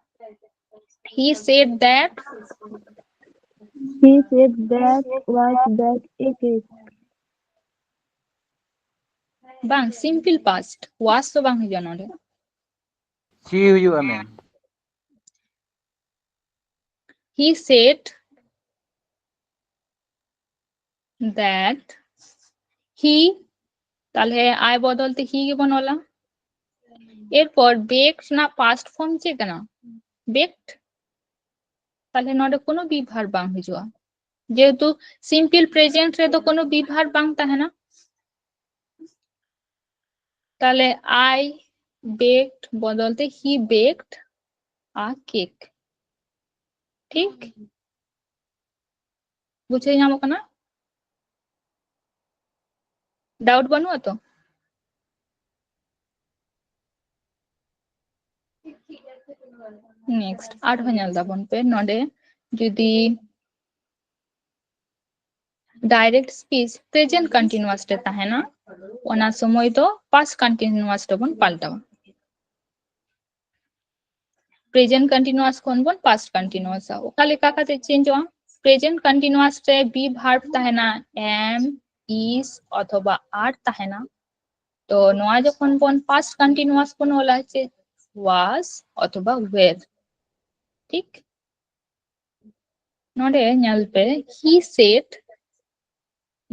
He said that He said that was bake a cake. ᱵᱟᱝ, simple past, was ᱫᱚ ᱵᱟᱝ ᱦᱤᱡᱩᱜᱼᱟ ᱱᱚᱰᱮ᱾ ᱛᱷᱨᱤ ᱦᱩᱭᱩᱜᱼᱟ ᱢᱮᱢ᱾ He said that he, ᱛᱟᱦᱞᱮ I ᱵᱚᱫᱚᱞ ᱛᱮ he ᱜᱮᱵᱚᱱ ᱚᱞᱟ᱾ ᱮᱨᱯᱚᱨ baked ᱨᱮᱱᱟᱜ past form ᱪᱮᱫ ᱠᱟᱱᱟ? Baked᱾ ᱛᱟᱦᱞᱮ ᱱᱚᱰᱮ ᱠᱳᱱᱳ be verb ᱵᱟᱝ ᱦᱤᱡᱩᱜᱼᱟ, ᱡᱮᱦᱮᱛᱩ simple present ᱨᱮᱫᱚ ᱠᱳᱱᱳ be verb ᱵᱟᱝ ᱛᱟᱦᱮᱱᱟ᱾ ᱛᱟᱦᱞᱮ I baked ᱵᱚᱫᱚᱞ ᱛᱮ he baked a cake᱾ ᱴᱷᱤᱠ? ᱵᱩᱡᱷᱟᱹᱣ ᱧᱟᱢᱚᱜ ᱠᱟᱱᱟ? ᱰᱟᱣᱩᱴ ᱵᱟᱹᱱᱩᱜᱼᱟ ᱛᱚ? ᱱᱮᱠᱥᱴ ᱟᱨᱦᱚᱸ ᱧᱮᱞ ᱫᱟᱵᱚᱱ ᱯᱮ, ᱱᱚᱰᱮ ᱡᱩᱫᱤ direct speech present continuous ᱨᱮ ᱛᱟᱦᱮᱱᱟ, ᱚᱱᱟ ᱥᱚᱢᱚᱭ ᱫᱚ past continuous ᱨᱮᱵᱚᱱ ᱯᱟᱞᱴᱟᱣᱟ᱾ present continuous ᱠᱷᱚᱱ ᱵᱚᱱ past continuous ᱟ᱾ ᱚᱠᱟ ᱞᱮᱠᱟ ᱠᱟᱛᱮ ᱪᱮᱧᱡᱚᱜᱼᱟ? present continuous ᱨᱮ be verb ᱛᱟᱦᱮᱱᱟ, am, is ᱚᱛᱷᱚᱵᱟ are ᱛᱟᱦᱮᱱᱟ᱾ ᱛᱚ ᱱᱚᱣᱟ ᱡᱚᱠᱷᱚᱱ ᱵᱚᱱ past continuous ᱵᱚᱱ ᱚᱞᱟ, ᱪᱮᱫ? was ᱚᱛᱷᱚᱵᱟ were᱾ ᱴᱷᱤᱠ? ᱱᱚᱰᱮ ᱧᱮᱞ ᱯᱮ, he said,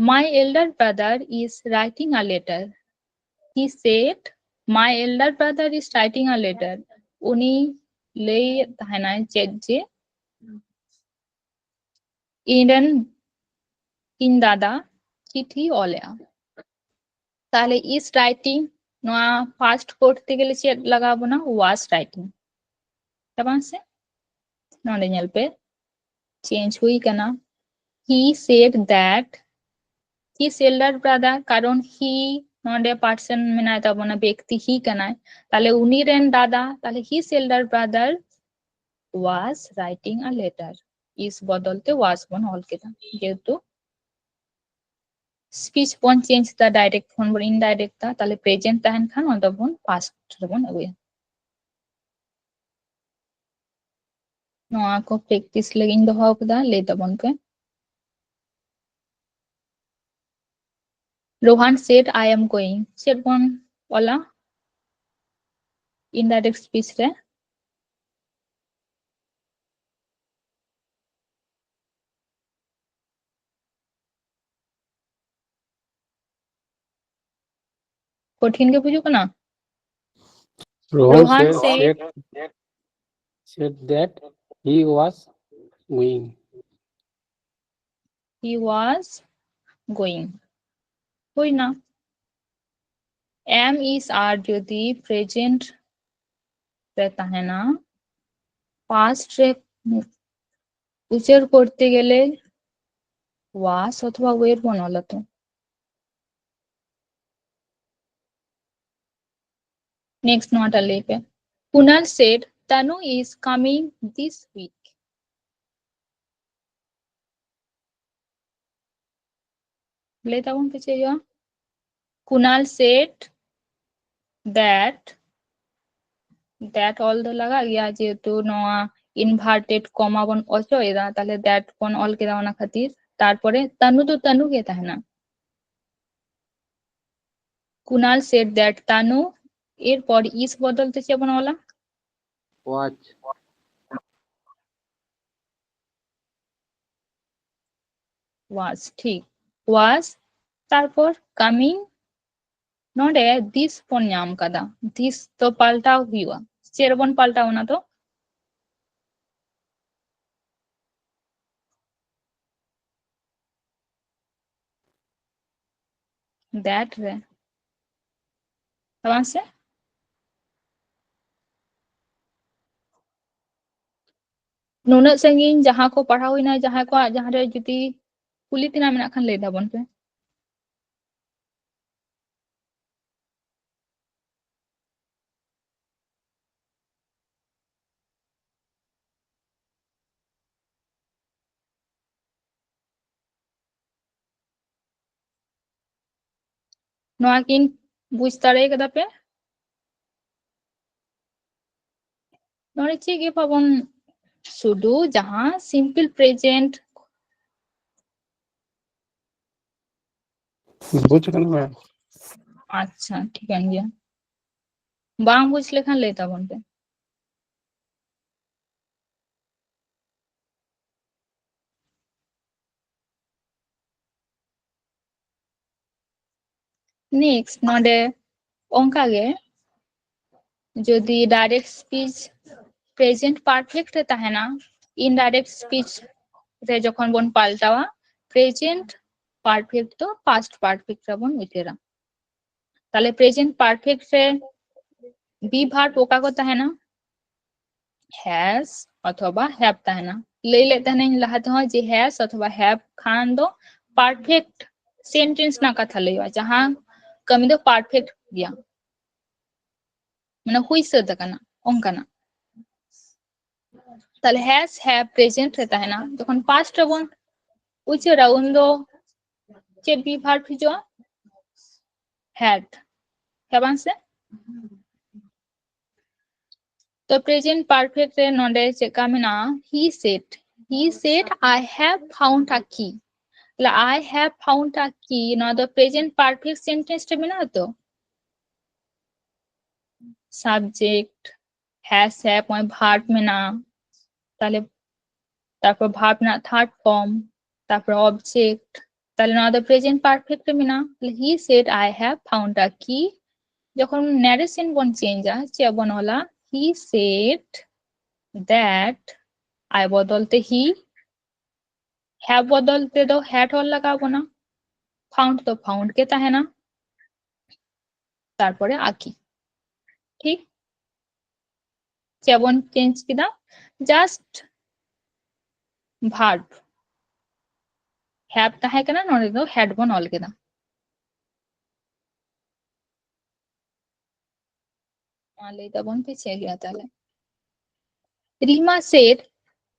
"My elder brother is writing a letter." He said, "My elder brother is writing a letter." ᱩᱱᱤ ᱞᱟᱹᱭᱮᱫ ᱛᱟᱦᱮᱱᱟᱭ ᱪᱮᱫ ᱡᱮ ᱤᱧ ᱨᱮᱱ, ᱤᱧ ᱫᱟᱫᱟ ᱪᱤᱴᱷᱤ ᱚᱞᱮᱜᱼᱟ᱾ ᱛᱟᱦᱞᱮ is writing, ᱱᱚᱣᱟ past ᱠᱚᱨᱛᱮ ᱜᱮᱞᱮ ᱪᱮᱫ ᱞᱟᱜᱟᱣ ᱵᱚᱱᱟ? was writing᱾ ᱦᱮᱸ ᱵᱟᱝ ᱥᱮ? ᱱᱚᱰᱮ ᱧᱮᱞ ᱯᱮ, ᱪᱮᱧᱡᱽ ᱦᱩᱭ ᱠᱟᱱᱟ᱾ He said that his elder brother, ᱠᱟᱨᱚᱱ he ᱱᱚᱰᱮ person ᱢᱮᱱᱟᱭ ᱛᱟᱵᱚᱱᱟ, ᱵᱮᱠᱛᱤ he ᱠᱟᱱᱟᱭ, ᱛᱟᱦᱞᱮ ᱩᱱᱤ ᱨᱮᱱ ᱫᱟᱫᱟ, ᱛᱟᱦᱞᱮ his elder brother was writing a letter. is ᱵᱚᱫᱚᱞ ᱛᱮ was ᱵᱚᱱ ᱚᱞ ᱠᱮᱫᱟ, ᱡᱮᱦᱮᱛᱩ speech ᱵᱚᱱ ᱪᱮᱧᱡᱽ ᱫᱟ, direct ᱠᱷᱚᱱ ᱵᱚᱱ indirect ᱫᱟ, ᱛᱟᱦᱞᱮ present ᱛᱟᱦᱮᱱ ᱠᱷᱟᱱ ᱚᱱᱟ ᱫᱚᱵᱚᱱ past ᱨᱮᱵᱚᱱ ᱟᱹᱜᱩᱭᱟ᱾ ᱱᱚᱣᱟ ᱠᱚ practice ᱞᱟᱹᱜᱤᱫ ᱤᱧ ᱫᱚᱦᱚ ᱟᱠᱟᱫᱟ, ᱞᱟᱹᱭ ᱛᱟᱵᱚᱱ ᱯᱮ᱾ Rohan said, "I am going." ᱪᱮᱫ ᱵᱚᱱ ᱚᱞᱟ? indirect speech ᱨᱮ? ᱠᱚᱴᱷᱤᱱ ᱜᱮ ᱵᱩᱡᱩᱜ ᱠᱟᱱᱟ? Rohan Rohan said, said, said that he was going. He was going. ᱦᱩᱭᱱᱟ᱾ Am, is, are ᱡᱩᱫᱤ present ᱨᱮ ᱛᱟᱦᱮᱱᱟ, past ᱨᱮ ᱩᱪᱟᱹᱨ ᱠᱚᱨᱛᱮ ᱜᱮᱞᱮ was ᱚᱛᱷᱚᱵᱟ were ᱵᱚᱱ ᱚᱞᱟ ᱛᱚ᱾ Next ᱱᱚᱣᱟᱴᱟᱜ ᱞᱟᱹᱭ ᱯᱮ᱾ Kunal said Tanu is coming this week. ᱞᱟᱹᱭ ᱛᱟᱵᱚᱱ ᱯᱮ ᱪᱮᱫ ᱦᱩᱭᱩᱜᱼᱟ? Kunal said that, that ᱚᱞ ᱫᱚ ᱞᱟᱜᱟᱜ ᱜᱮᱭᱟ, ᱡᱮᱦᱮᱛᱩ ᱱᱚᱣᱟ inverted comma ᱵᱚᱱ ᱚᱪᱚᱜ ᱮᱫᱟ, ᱛᱟᱦᱞᱮ that ᱵᱚᱱ ᱚᱞ ᱠᱮᱫᱟ ᱚᱱᱟ ᱠᱷᱟᱹᱛᱤᱨ᱾ ᱛᱟᱨᱯᱚᱨᱮ ᱛᱟᱱᱩ ᱫᱚ ᱛᱟᱱᱩ ᱜᱮ ᱛᱟᱦᱮᱱᱟ᱾ Kunal said that Tanu, ᱮᱨᱯᱚᱨ is ᱵᱚᱫᱚᱞ ᱛᱮ ᱪᱮᱫ ᱵᱚᱱ ᱚᱞᱟ? Was. Was, ᱴᱷᱤᱠ, was, ᱛᱟᱨᱯᱚᱨ coming, ᱱᱚᱰᱮ this ᱵᱚᱱ ᱧᱟᱢ ᱠᱟᱫᱟ, this ᱫᱚ ᱯᱟᱞᱴᱟᱣ ᱦᱩᱭᱩᱜᱼᱟ᱾ ᱪᱮᱫ ᱨᱮᱵᱚᱱ ᱯᱟᱞᱴᱟᱣ ᱚᱱᱟ ᱫᱚ? That ᱨᱮ, ᱵᱟᱝ ᱥᱮ? ᱱᱩᱱᱟᱹᱜ ᱥᱟᱺᱜᱤᱧ ᱡᱟᱦᱟᱸ ᱠᱚ ᱯᱟᱲᱦᱟᱣ ᱦᱩᱭᱱᱟ, ᱡᱟᱦᱟᱸᱭ ᱠᱚᱣᱟᱜ ᱡᱟᱦᱟᱸ ᱨᱮ ᱡᱩᱫᱤ ᱠᱩᱞᱤ ᱛᱮᱱᱟᱜ ᱢᱮᱱᱟᱜ ᱠᱷᱟᱱ ᱞᱟᱹᱭ ᱛᱟᱵᱚᱱ ᱯᱮ᱾ ᱱᱚᱣᱟ ᱠᱤᱱ ᱵᱩᱡᱽ ᱫᱟᱲᱮ ᱠᱟᱫᱟ ᱯᱮ? ᱱᱚᱰᱮ ᱪᱮᱫ ᱜᱮ ᱵᱟᱵᱚᱱ, ᱥᱩᱫᱷᱩ ᱡᱟᱦᱟᱸ simple present᱾ ᱵᱩᱡᱽ ᱠᱟᱱᱟ ᱢᱮᱢ᱾ ᱟᱪᱪᱷᱟ, ᱴᱷᱤᱠᱟᱹᱱ ᱜᱮᱭᱟ᱾ ᱵᱟᱝ ᱵᱩᱡᱽ ᱞᱮᱠᱷᱟᱱ ᱞᱟᱹᱭ ᱛᱟᱵᱚᱱ ᱯᱮ᱾ Next, ᱱᱚᱰᱮ ᱚᱱᱠᱟ ᱜᱮ ᱡᱩᱫᱤ direct speech present perfect ᱨᱮ ᱛᱟᱦᱮᱱᱟ, indirect speech ᱨᱮ ᱡᱚᱠᱷᱚᱱ ᱵᱚᱱ ᱯᱟᱞᱴᱟᱣᱟ, present perfect ᱫᱚ past perfect ᱨᱮᱵᱚᱱ ᱩᱪᱟᱹᱨᱟ᱾ ᱛᱟᱦᱞᱮ present perfect ᱨᱮ be verb ᱚᱠᱟ ᱠᱚ ᱛᱟᱦᱮᱱᱟ? Has ᱚᱛᱷᱚᱵᱟ have ᱛᱟᱦᱮᱱᱟ᱾ ᱞᱟᱹᱭ ᱞᱮᱫ ᱛᱟᱦᱮᱱᱟᱹᱧ ᱞᱟᱦᱟ ᱛᱮᱦᱚᱸ ᱡᱮ has ᱚᱛᱷᱚᱵᱟ have ᱠᱷᱟᱱ ᱫᱚ perfect sentence ᱨᱮᱱᱟᱜ ᱠᱟᱛᱷᱟ ᱞᱟᱹᱭᱚᱜᱼᱟ, ᱡᱟᱦᱟᱸ ᱠᱟᱹᱢᱤ ᱫᱚ perfect ᱜᱮᱭᱟ, ᱢᱟᱱᱮ ᱦᱩᱭ ᱥᱟᱹᱛ ᱟᱠᱟᱱᱟ ᱚᱱᱠᱟᱱᱟᱜ᱾ ᱛᱟᱦᱞᱮ has have present ᱨᱮ ᱛᱟᱦᱮᱱᱟ, ᱡᱚᱠᱷᱚᱱ past ᱨᱮᱵᱚᱱ ᱩᱪᱟᱹᱨᱟ ᱩᱱᱫᱚ ᱪᱮᱫ be verb ᱦᱤᱡᱩᱜᱼᱟ? Had, ᱦᱮᱸ ᱵᱟᱝ ᱥᱮ? ᱛᱚ present perfect ᱨᱮ ᱱᱚᱰᱮ ᱪᱮᱫ ᱞᱮᱠᱟ ᱢᱮᱱᱟᱜᱼᱟ? He said, he said, "I have found a key." ᱛᱟᱦᱞᱮ "I have found a key" ᱱᱚᱣᱟ ᱫᱚ present perfect sentence ᱨᱮ ᱢᱮᱱᱟᱜᱼᱟ ᱛᱚ? Subject, has have, ᱱᱚᱜᱼᱚᱭ verb ᱢᱮᱱᱟᱜᱼᱟ, ᱛᱟᱦᱞᱮ ᱛᱟᱨᱯᱚᱨ verb ᱨᱮᱱᱟᱜ third form, ᱛᱟᱨᱯᱚᱨ object, ᱛᱟᱦᱞᱮ ᱱᱚᱣᱟ ᱫᱚ present perfect ᱨᱮ ᱢᱮᱱᱟᱜᱼᱟ᱾ ᱛᱟᱦᱞᱮ he said, "I have found a key." ᱡᱚᱠᱷᱚᱱ narration ᱵᱚᱱ change ᱟ, ᱪᱮᱫ ᱵᱚᱱ ᱚᱞᱟ? He said that, I ᱵᱚᱫᱚᱞ ᱛᱮ he, have ᱵᱚᱫᱚᱞ ᱛᱮᱫᱚ had ᱚᱞ ᱞᱟᱜᱟᱣ ᱵᱚᱱᱟ, found ᱫᱚ found ᱜᱮ ᱛᱟᱦᱮᱱᱟ, ᱛᱟᱨᱯᱚᱨᱮ a key᱾ ᱴᱷᱤᱠ, ᱪᱮᱫ ᱵᱚᱱ change ᱠᱮᱫᱟ? Just verb, have ᱛᱟᱦᱮᱸ ᱠᱟᱱᱟ, ᱱᱚᱰᱮ ᱫᱚ had ᱵᱚᱱ ᱚᱞ ᱠᱮᱫᱟ᱾ ᱢᱟ ᱞᱟᱹᱭ ᱛᱟᱵᱚᱱ ᱯᱮ ᱪᱮᱫ ᱦᱩᱭᱩᱜᱼᱟ ᱛᱟᱦᱞᱮ? Rima said,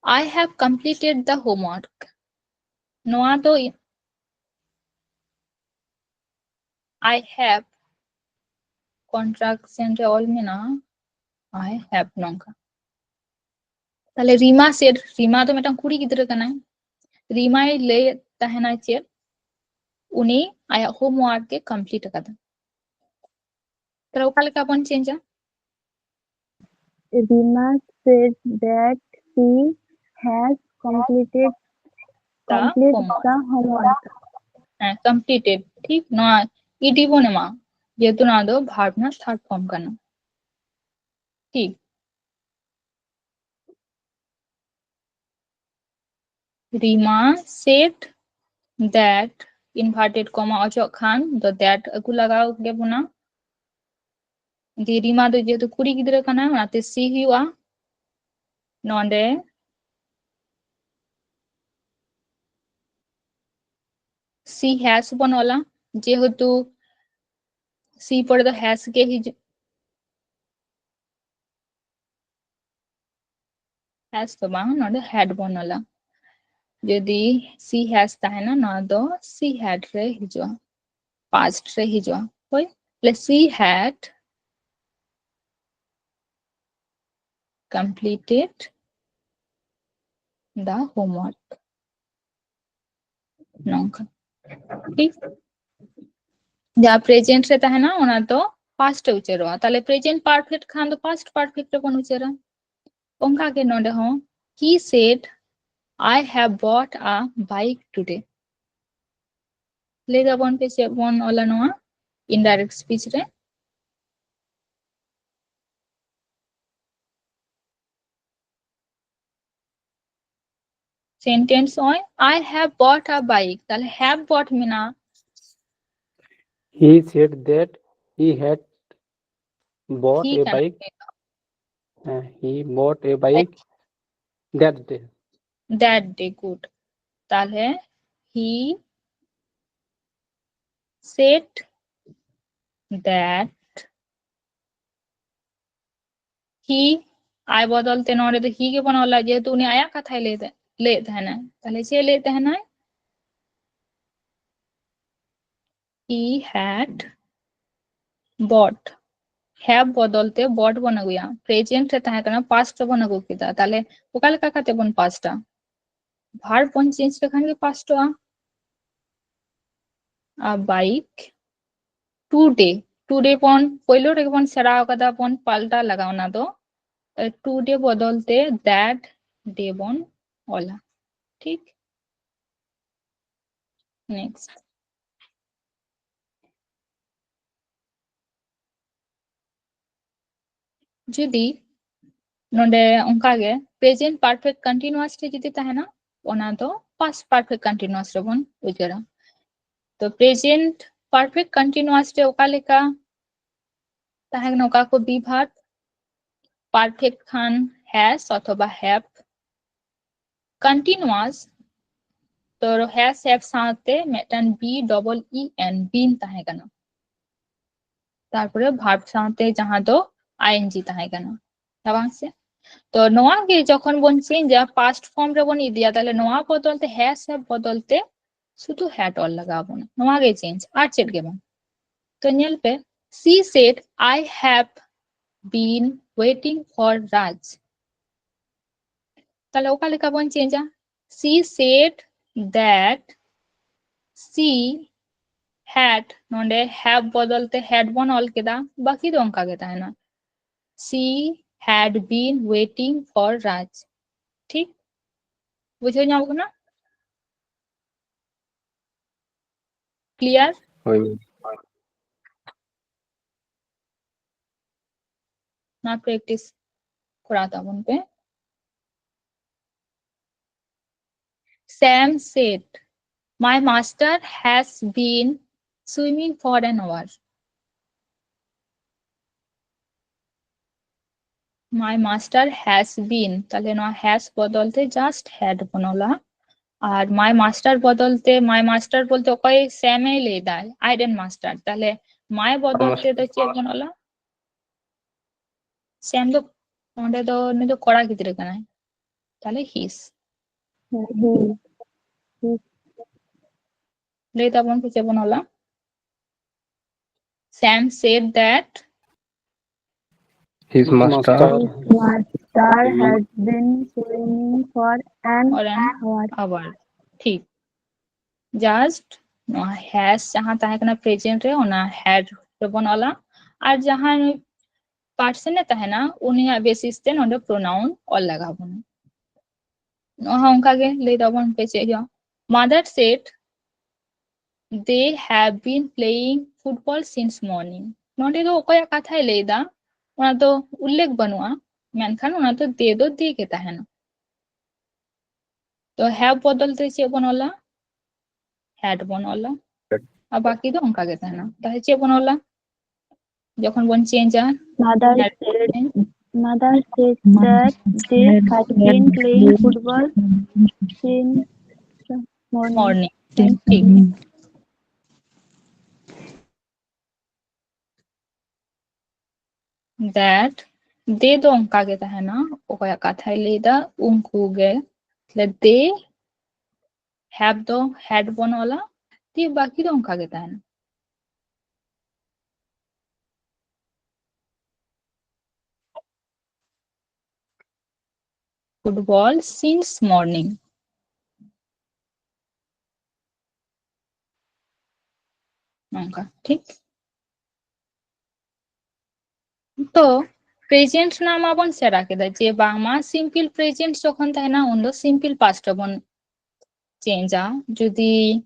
"I have completed the homework." ᱱᱚᱣᱟ ᱫᱚ I have contraction ᱨᱮ ᱚᱞ ᱢᱮᱱᱟᱜᱼᱟ, I have ᱱᱚᱝᱠᱟ᱾ ᱛᱟᱦᱞᱮ ᱨᱤᱢᱟ said, ᱨᱤᱢᱟ ᱫᱚ ᱢᱤᱫᱴᱟᱝ ᱠᱩᱲᱤ ᱜᱤᱫᱽᱨᱟᱹ ᱠᱟᱱᱟᱭ, ᱨᱤᱢᱟᱭ ᱞᱟᱹᱭᱮᱫ ᱛᱟᱦᱮᱱᱟ ᱪᱮᱫ? ᱩᱱᱤ ᱟᱭᱟᱜ homework ᱮ complete ᱟᱠᱟᱫᱟ᱾ ᱛᱟᱦᱞᱮ ᱚᱠᱟ ᱞᱮᱠᱟ ᱵᱚᱱ change ᱟ? Rima said that she has completed The complete homework. The homework. ᱦᱮᱸ, completed, ᱴᱷᱤᱠ᱾ ᱱᱚᱣᱟ ed ᱵᱚᱱ ᱮᱢᱟ, ᱡᱮᱦᱮᱛᱩ ᱱᱚᱣᱟ ᱫᱚ verb ᱨᱮᱱᱟᱜ third form ᱠᱟᱱᱟ᱾ ᱴᱷᱤᱠ᱾ Rima said that, inverted comma ᱚᱪᱚᱜ ᱠᱷᱟᱱ ᱫᱚ that ᱟᱹᱜᱩ ᱞᱟᱜᱟᱣ ᱜᱮ ᱵᱚᱱᱟ᱾ ᱡᱮ ᱨᱤᱢᱟ ᱫᱚ ᱡᱮᱦᱮᱛᱩ ᱠᱩᱲᱤ ᱜᱤᱫᱽᱨᱟᱹ ᱠᱟᱱᱟᱭ, ᱚᱱᱟᱛᱮ she ᱦᱩᱭᱩᱜᱼᱟ᱾ ᱱᱚᱰᱮ she has ᱵᱚᱱ ᱚᱞᱟ, ᱡᱮᱦᱮᱛᱩ she ᱯᱚᱨᱮ ᱫᱚ has ᱜᱮ ᱦᱤᱡᱩᱜ, has ᱫᱚ ᱵᱟᱝ, ᱱᱚᱰᱮ had ᱵᱚᱱ ᱚᱞᱟ᱾ ᱡᱩᱫᱤ she has ᱛᱟᱦᱮᱱᱟ, ᱱᱚᱣᱟ ᱫᱚ she had ᱨᱮ ᱦᱤᱡᱩᱜᱼᱟ, past ᱨᱮ ᱦᱤᱡᱩᱜᱼᱟ᱾ ᱦᱳᱭ, ᱛᱟᱦᱞᱮ she had completed the homework, ᱱᱚᱝᱠᱟ᱾ ᱴᱷᱤᱠ, ᱡᱟᱦᱟᱸ present ᱨᱮ ᱛᱟᱦᱮᱱᱟ, ᱚᱱᱟ ᱫᱚ past ᱮ ᱩᱪᱟᱹᱨᱚᱜᱼᱟ᱾ ᱛᱟᱦᱞᱮ present perfect ᱠᱷᱟᱱ ᱫᱚ past perfect ᱨᱮᱵᱚᱱ ᱩᱪᱟᱹᱨᱟ᱾ ᱚᱱᱠᱟ ᱜᱮ ᱱᱚᱰᱮ ᱦᱚᱸ, he said, "I have bought a bike today." ᱞᱟᱹᱭ ᱫᱟᱵᱚᱱ ᱯᱮ ᱪᱮᱫ ᱵᱚᱱ ᱚᱞᱟ ᱱᱚᱣᱟ indirect speech ᱨᱮ? Sentence ᱱᱚᱜᱼᱚᱭ, "I have bought a bike", ᱛᱟᱦᱞᱮ have bought ᱢᱮᱱᱟᱜᱼᱟ᱾ He said that he had bought He a ᱠᱟᱱᱟ᱾ bike. Uh, he bought a bike that day. That day, good. ᱛᱟᱦᱞᱮ he said that he, I ᱵᱚᱫᱚᱞ ᱛᱮ ᱱᱚᱰᱮ ᱫᱚ he ᱜᱮᱵᱚᱱ ᱚᱞᱟ, ᱡᱮᱦᱮᱛᱩ ᱩᱱᱤ ᱟᱭᱟᱜ ᱠᱟᱛᱷᱟᱭ ᱞᱟᱹᱭ ᱛᱟᱦᱮᱸ, ᱞᱟᱹᱭᱮᱫ ᱛᱟᱦᱮᱱᱟ᱾ ᱛᱟᱦᱞᱮ ᱪᱮᱫ ᱞᱟᱹᱭᱮᱫ ᱛᱟᱦᱮᱱᱟᱭ? He had bought. Have ᱵᱚᱫᱚᱞ ᱛᱮ bought ᱵᱚᱱ ᱟᱹᱜᱩᱭᱟ᱾ Present ᱨᱮ ᱛᱟᱦᱮᱸ ᱠᱟᱱᱟ, past ᱨᱮᱵᱚᱱ ᱟᱹᱜᱩ ᱠᱮᱫᱟ᱾ ᱛᱟᱦᱞᱮ ᱚᱠᱟ ᱞᱮᱠᱟ ᱠᱟᱛᱮ ᱵᱚᱱ past ᱟ? Verb ᱵᱚᱱ change ᱞᱮᱠᱷᱟᱱ ᱜᱮ past ᱚᱜᱼᱟ᱾ A bike today. Today ᱵᱚᱱ ᱯᱳᱭᱞᱳ ᱨᱮᱜᱮ ᱵᱚᱱ ᱥᱮᱬᱟ ᱟᱠᱟᱫᱟ ᱵᱚᱱ ᱯᱟᱞᱴᱟ ᱞᱟᱜᱟᱣ, ᱚᱱᱟ ᱫᱚ ᱴᱩᱰᱮ ᱵᱚᱫᱚᱞ ᱛᱮ ᱫᱮᱴ ᱰᱮ ᱵᱚᱱ ᱚᱞᱟ᱾ ᱴᱷᱤᱠ, ᱱᱮᱠᱥᱴ᱾ ᱡᱩᱫᱤ ᱱᱚᱰᱮ ᱚᱱᱠᱟᱜᱮ ᱯᱨᱮᱡᱮᱱᱴ ᱯᱟᱨᱯᱷᱮᱠᱴ ᱠᱚᱱᱴᱤᱱᱩᱣᱟᱥ ᱨᱮ ᱡᱩᱫᱤ ᱛᱟᱦᱮᱱᱟ, ᱚᱱᱟ ᱫᱚ ᱯᱟᱥᱴ ᱯᱟᱨᱯᱷᱮᱠᱴ ᱠᱚᱱᱴᱤᱱᱩᱣᱟᱥ ᱨᱮᱵᱚᱱ ᱩᱭᱦᱟᱹᱨᱟ᱾ ᱛᱚ ᱯᱨᱮᱡᱮᱱᱴ ᱯᱟᱨᱯᱷᱮᱠᱴ ᱠᱚᱱᱴᱤᱱᱩᱣᱟᱥ ᱨᱮ ᱚᱠᱟ ᱞᱮᱠᱟ ᱛᱟᱦᱮᱸ ᱠᱟᱱᱟ, ᱚᱠᱟ ᱠᱚ ᱵᱤ ᱵᱷᱟᱨᱵ? ᱯᱟᱨᱯᱷᱮᱠᱴ ᱠᱷᱟᱱ ᱦᱮᱥ ᱚᱛᱷᱚᱵᱟ ᱦᱮᱯ᱾ ᱠᱚᱱᱴᱤᱱᱩᱣᱟᱥ ᱛᱚ ᱦᱮᱥ ᱦᱮᱯ ᱥᱟᱶᱛᱮ ᱢᱤᱫᱴᱟᱝ ᱵᱤ ᱰᱚᱵᱚᱞ ᱤ ᱮᱱ, ᱵᱤᱱ ᱛᱟᱦᱮᱸ ᱠᱟᱱᱟ᱾ ᱛᱟᱨᱯᱚᱨᱮ ᱵᱷᱟᱨᱵ ᱥᱟᱶᱛᱮ ᱡᱟᱦᱟᱸ ᱫᱚ ᱟᱭ ᱮᱱ ᱡᱤ ᱛᱟᱦᱮᱸ ᱠᱟᱱᱟ, ᱦᱮᱸ ᱵᱟᱝ ᱥᱮ? ᱛᱚ ᱱᱚᱣᱟ ᱜᱮ ᱡᱚᱠᱷᱚᱱ ᱵᱚᱱ ᱪᱮᱧᱡᱟ, ᱯᱟᱥᱴ ᱯᱷᱚᱨᱢ ᱨᱮᱵᱚᱱ ᱤᱫᱤᱭᱟ, ᱛᱟᱦᱞᱮ ᱱᱚᱣᱟ ᱵᱚᱫᱚᱞ ᱛᱮ ᱦᱮᱥ ᱦᱮᱯ ᱵᱚᱫᱚᱞ ᱛᱮ ᱥᱩᱫᱷᱩ ᱦᱮᱰ ᱚᱞ ᱞᱟᱜᱟᱣ ᱵᱚᱱᱟ᱾ ᱱᱚᱣᱟ ᱜᱮ ᱪᱮᱧᱡ, ᱟᱨ ᱪᱮᱫ ᱜᱮ ᱵᱟᱝ᱾ ᱛᱚ ᱧᱮᱞ ᱯᱮ, she said, "I have been waiting for Raj." ᱛᱟᱦᱞᱮ ᱚᱠᱟ ᱞᱮᱠᱟ ᱵᱚᱱ ᱪᱮᱧᱡᱟ? She said that she had, ᱱᱚᱰᱮ have ᱵᱚᱫᱚᱞ ᱛᱮ ᱦᱮᱰ ᱵᱚᱱ ᱚᱞ ᱠᱮᱫᱟ, ᱵᱟᱹᱠᱤ ᱫᱚ ᱚᱱᱠᱟ ᱜᱮ ᱛᱟᱦᱮᱱᱟ, she had been waiting for Raj᱾ ᱴᱷᱤᱠ, ᱵᱩᱡᱷᱟᱹᱣ ᱧᱟᱢᱚᱜ ᱠᱟᱱᱟ? ᱠᱞᱤᱭᱟᱨ? ᱦᱳᱭ ᱢᱮᱢ᱾ ᱱᱚᱣᱟ ᱯᱨᱮᱠᱴᱤᱥ ᱠᱚᱨᱟᱣ ᱛᱟᱵᱚᱱ ᱯᱮ᱾ Sam said, "My master has been swimming for an hour." My master has been, ᱛᱟᱦᱞᱮ ᱱᱚᱣᱟ has ᱵᱚᱫᱚᱞ ᱛᱮ just had ᱵᱚᱱ ᱚᱞᱟ᱾ ᱟᱨ my master ᱵᱚᱫᱚᱞ ᱛᱮ, my master ᱵᱚᱞᱛᱮ ᱚᱠᱚᱭ ᱥᱮᱢ ᱮ ᱞᱟᱹᱭ ᱫᱟᱭ, ᱟᱡ ᱨᱮᱱ ᱢᱟᱥᱴᱟᱨ, ᱛᱟᱦᱞᱮ my ᱵᱚᱫᱚᱞ ᱛᱮ ᱫᱚ ᱪᱮᱫ ᱵᱚᱱ ᱚᱞᱟ? ᱥᱮᱢ ᱫᱚ ᱚᱸᱰᱮ ᱫᱚ ᱩᱱᱤ ᱫᱚ ᱠᱚᱲᱟ ᱜᱤᱫᱽᱨᱟᱹ ᱠᱟᱱᱟᱭ, ᱛᱟᱦᱞᱮ his᱾ ᱦᱩᱸ, ᱦᱩᱸ᱾ ᱞᱟᱹᱭ ᱛᱟᱵᱚᱱ ᱯᱮ ᱪᱮᱫ ᱵᱚᱱ ᱚᱞᱟ? Sam said that His master. His master had been swimming for an or an hour. Hour. ᱴᱷᱤᱠ, just ᱱᱚᱣᱟ has ᱡᱟᱦᱟᱸ ᱛᱟᱦᱮᱸ ᱠᱟᱱᱟ ᱯᱨᱮᱡᱮᱱᱴ ᱨᱮ, ᱚᱱᱟ had ᱨᱮᱵᱚᱱ ᱚᱞᱟ᱾ ᱟᱨ ᱡᱟᱦᱟᱸ person ᱮ ᱛᱟᱦᱮᱱᱟ, ᱩᱱᱤᱭᱟᱜ basis ᱛᱮ ᱱᱚᱰᱮ pronoun ᱚᱞ ᱞᱟᱜᱟᱣ ᱵᱚᱱᱟ᱾ ᱱᱚᱣᱟ ᱦᱚᱸ ᱚᱱᱠᱟ ᱜᱮ ᱞᱟᱹᱭ ᱫᱟᱵᱚᱱ ᱯᱮ ᱪᱮᱫ ᱦᱩᱭᱩᱜᱼᱟ, mother said they have been playing football since morning. ᱱᱚᱰᱮ ᱫᱚ ᱚᱠᱚᱭᱟᱜ ᱠᱟᱛᱷᱟᱭ ᱞᱟᱹᱭ ᱮᱫᱟ ᱚᱱᱟ ᱫᱚ ᱩᱞᱞᱮᱠᱷ ᱵᱟᱹᱱᱩᱜᱼᱟ, ᱢᱮᱱᱠᱷᱟᱱ ᱚᱱᱟ ᱫᱚ they ᱫᱚ they ᱜᱮ ᱛᱟᱦᱮᱱᱟ᱾ ᱛᱚ have ᱵᱚᱫᱚᱞ ᱛᱮ ᱪᱮᱫ ᱵᱚᱱ ᱚᱞᱟ? Had ᱵᱚᱱ ᱚᱞᱟ᱾ ᱟᱨ ᱵᱟᱠᱤ ᱫᱚ ᱚᱱᱠᱟ ᱜᱮ ᱛᱟᱦᱮᱱᱟ᱾ ᱛᱟᱦᱞᱮ ᱪᱮᱫ ᱵᱚᱱ ᱚᱞᱟ ᱡᱚᱠᱷᱚᱱ ᱵᱚᱱ change ᱟ? Mother said, mother said that they had been playing football since morning. Morning. Since ঠিক। Morning. That they ᱫᱚ ᱚᱱᱠᱟ ᱜᱮ ᱛᱟᱦᱮᱱᱟ, ᱚᱠᱚᱭᱟᱜ ᱠᱟᱛᱷᱟᱭ ᱞᱟᱹᱭ ᱮᱫᱟ ᱩᱱᱠᱩ ᱜᱮ᱾ ᱛᱟᱦᱞᱮ they, have ᱫᱚ had ᱵᱚᱱ ᱚᱞᱟ, ᱫᱤᱭᱮ ᱵᱟᱠᱤ ᱫᱚ ᱚᱱᱠᱟ ᱜᱮ ᱛᱟᱦᱮᱱᱟ᱾ Football since morning. ᱱᱚᱝᱠᱟ, ᱴᱷᱤᱠ? ᱛᱚ present ᱨᱮᱱᱟᱜ ᱢᱟᱵᱚᱱ ᱥᱮᱬᱟ ᱠᱮᱫᱟ ᱡᱮ ᱵᱟᱝᱢᱟ simple present ᱡᱚᱠᱷᱚᱱ ᱛᱟᱦᱮᱱᱟ ᱩᱱᱫᱚ simple past ᱨᱮᱵᱚᱱ change ᱟ, ᱡᱩᱫᱤ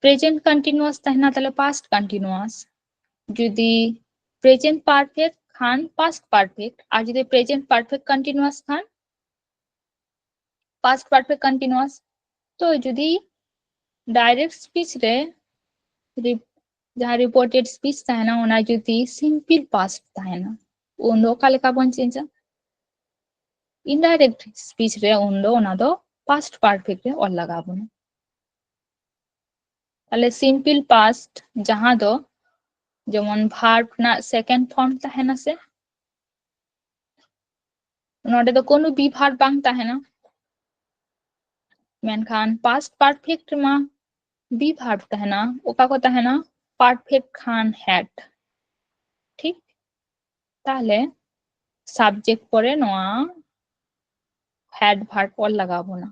present continuous ᱛᱟᱦᱮᱱᱟ ᱛᱟᱦᱞᱮ past continuous, ᱡᱩᱫᱤ present perfect ᱠᱷᱟᱱ past perfect, ᱟᱨ ᱡᱩᱫᱤ present perfect continuous ᱠᱷᱟᱱ past perfect continuous᱾ ᱛᱚ ᱡᱩᱫᱤ direct speech ᱨᱮ ᱨᱤᱯ-, ᱡᱟᱦᱟᱸ reported speech ᱛᱟᱦᱮᱱᱟ ᱚᱱᱟ ᱡᱩᱫᱤ simple past ᱛᱟᱦᱮᱱᱟ ᱩᱱ ᱫᱚ ᱚᱠᱟ ᱞᱮᱠᱟ ᱵᱚᱱ change ᱟ? Indirect speech ᱨᱮ ᱩᱱ ᱫᱚ ᱚᱱᱟ ᱫᱚ past perfect ᱨᱮ ᱚᱞ ᱞᱟᱜᱟᱣ ᱵᱚᱱᱟ᱾ ᱛᱟᱦᱞᱮ simple past ᱡᱟᱦᱟᱸ ᱫᱚ ᱡᱮᱢᱚᱱ verb ᱨᱮᱱᱟᱜ second form ᱛᱟᱦᱮᱱᱟ ᱥᱮ, ᱱᱚᱰᱮ ᱫᱚ ᱠᱳᱱᱳ be verb ᱵᱟᱝ ᱛᱟᱦᱮᱱᱟ, ᱢᱮᱱᱠᱷᱟᱱ past perfect ᱨᱮᱢᱟ be verb ᱛᱟᱦᱮᱱᱟ᱾ ᱚᱠᱟ ᱠᱚ ᱛᱟᱦᱮᱱᱟ? Perfect ᱠᱷᱟᱱ had, ᱴᱷᱤᱠ? ᱛᱟᱦᱞᱮ subject ᱯᱚᱨᱮ ᱱᱚᱣᱟ had verb ᱚᱞ ᱞᱟᱜᱟᱣ ᱵᱚᱱᱟ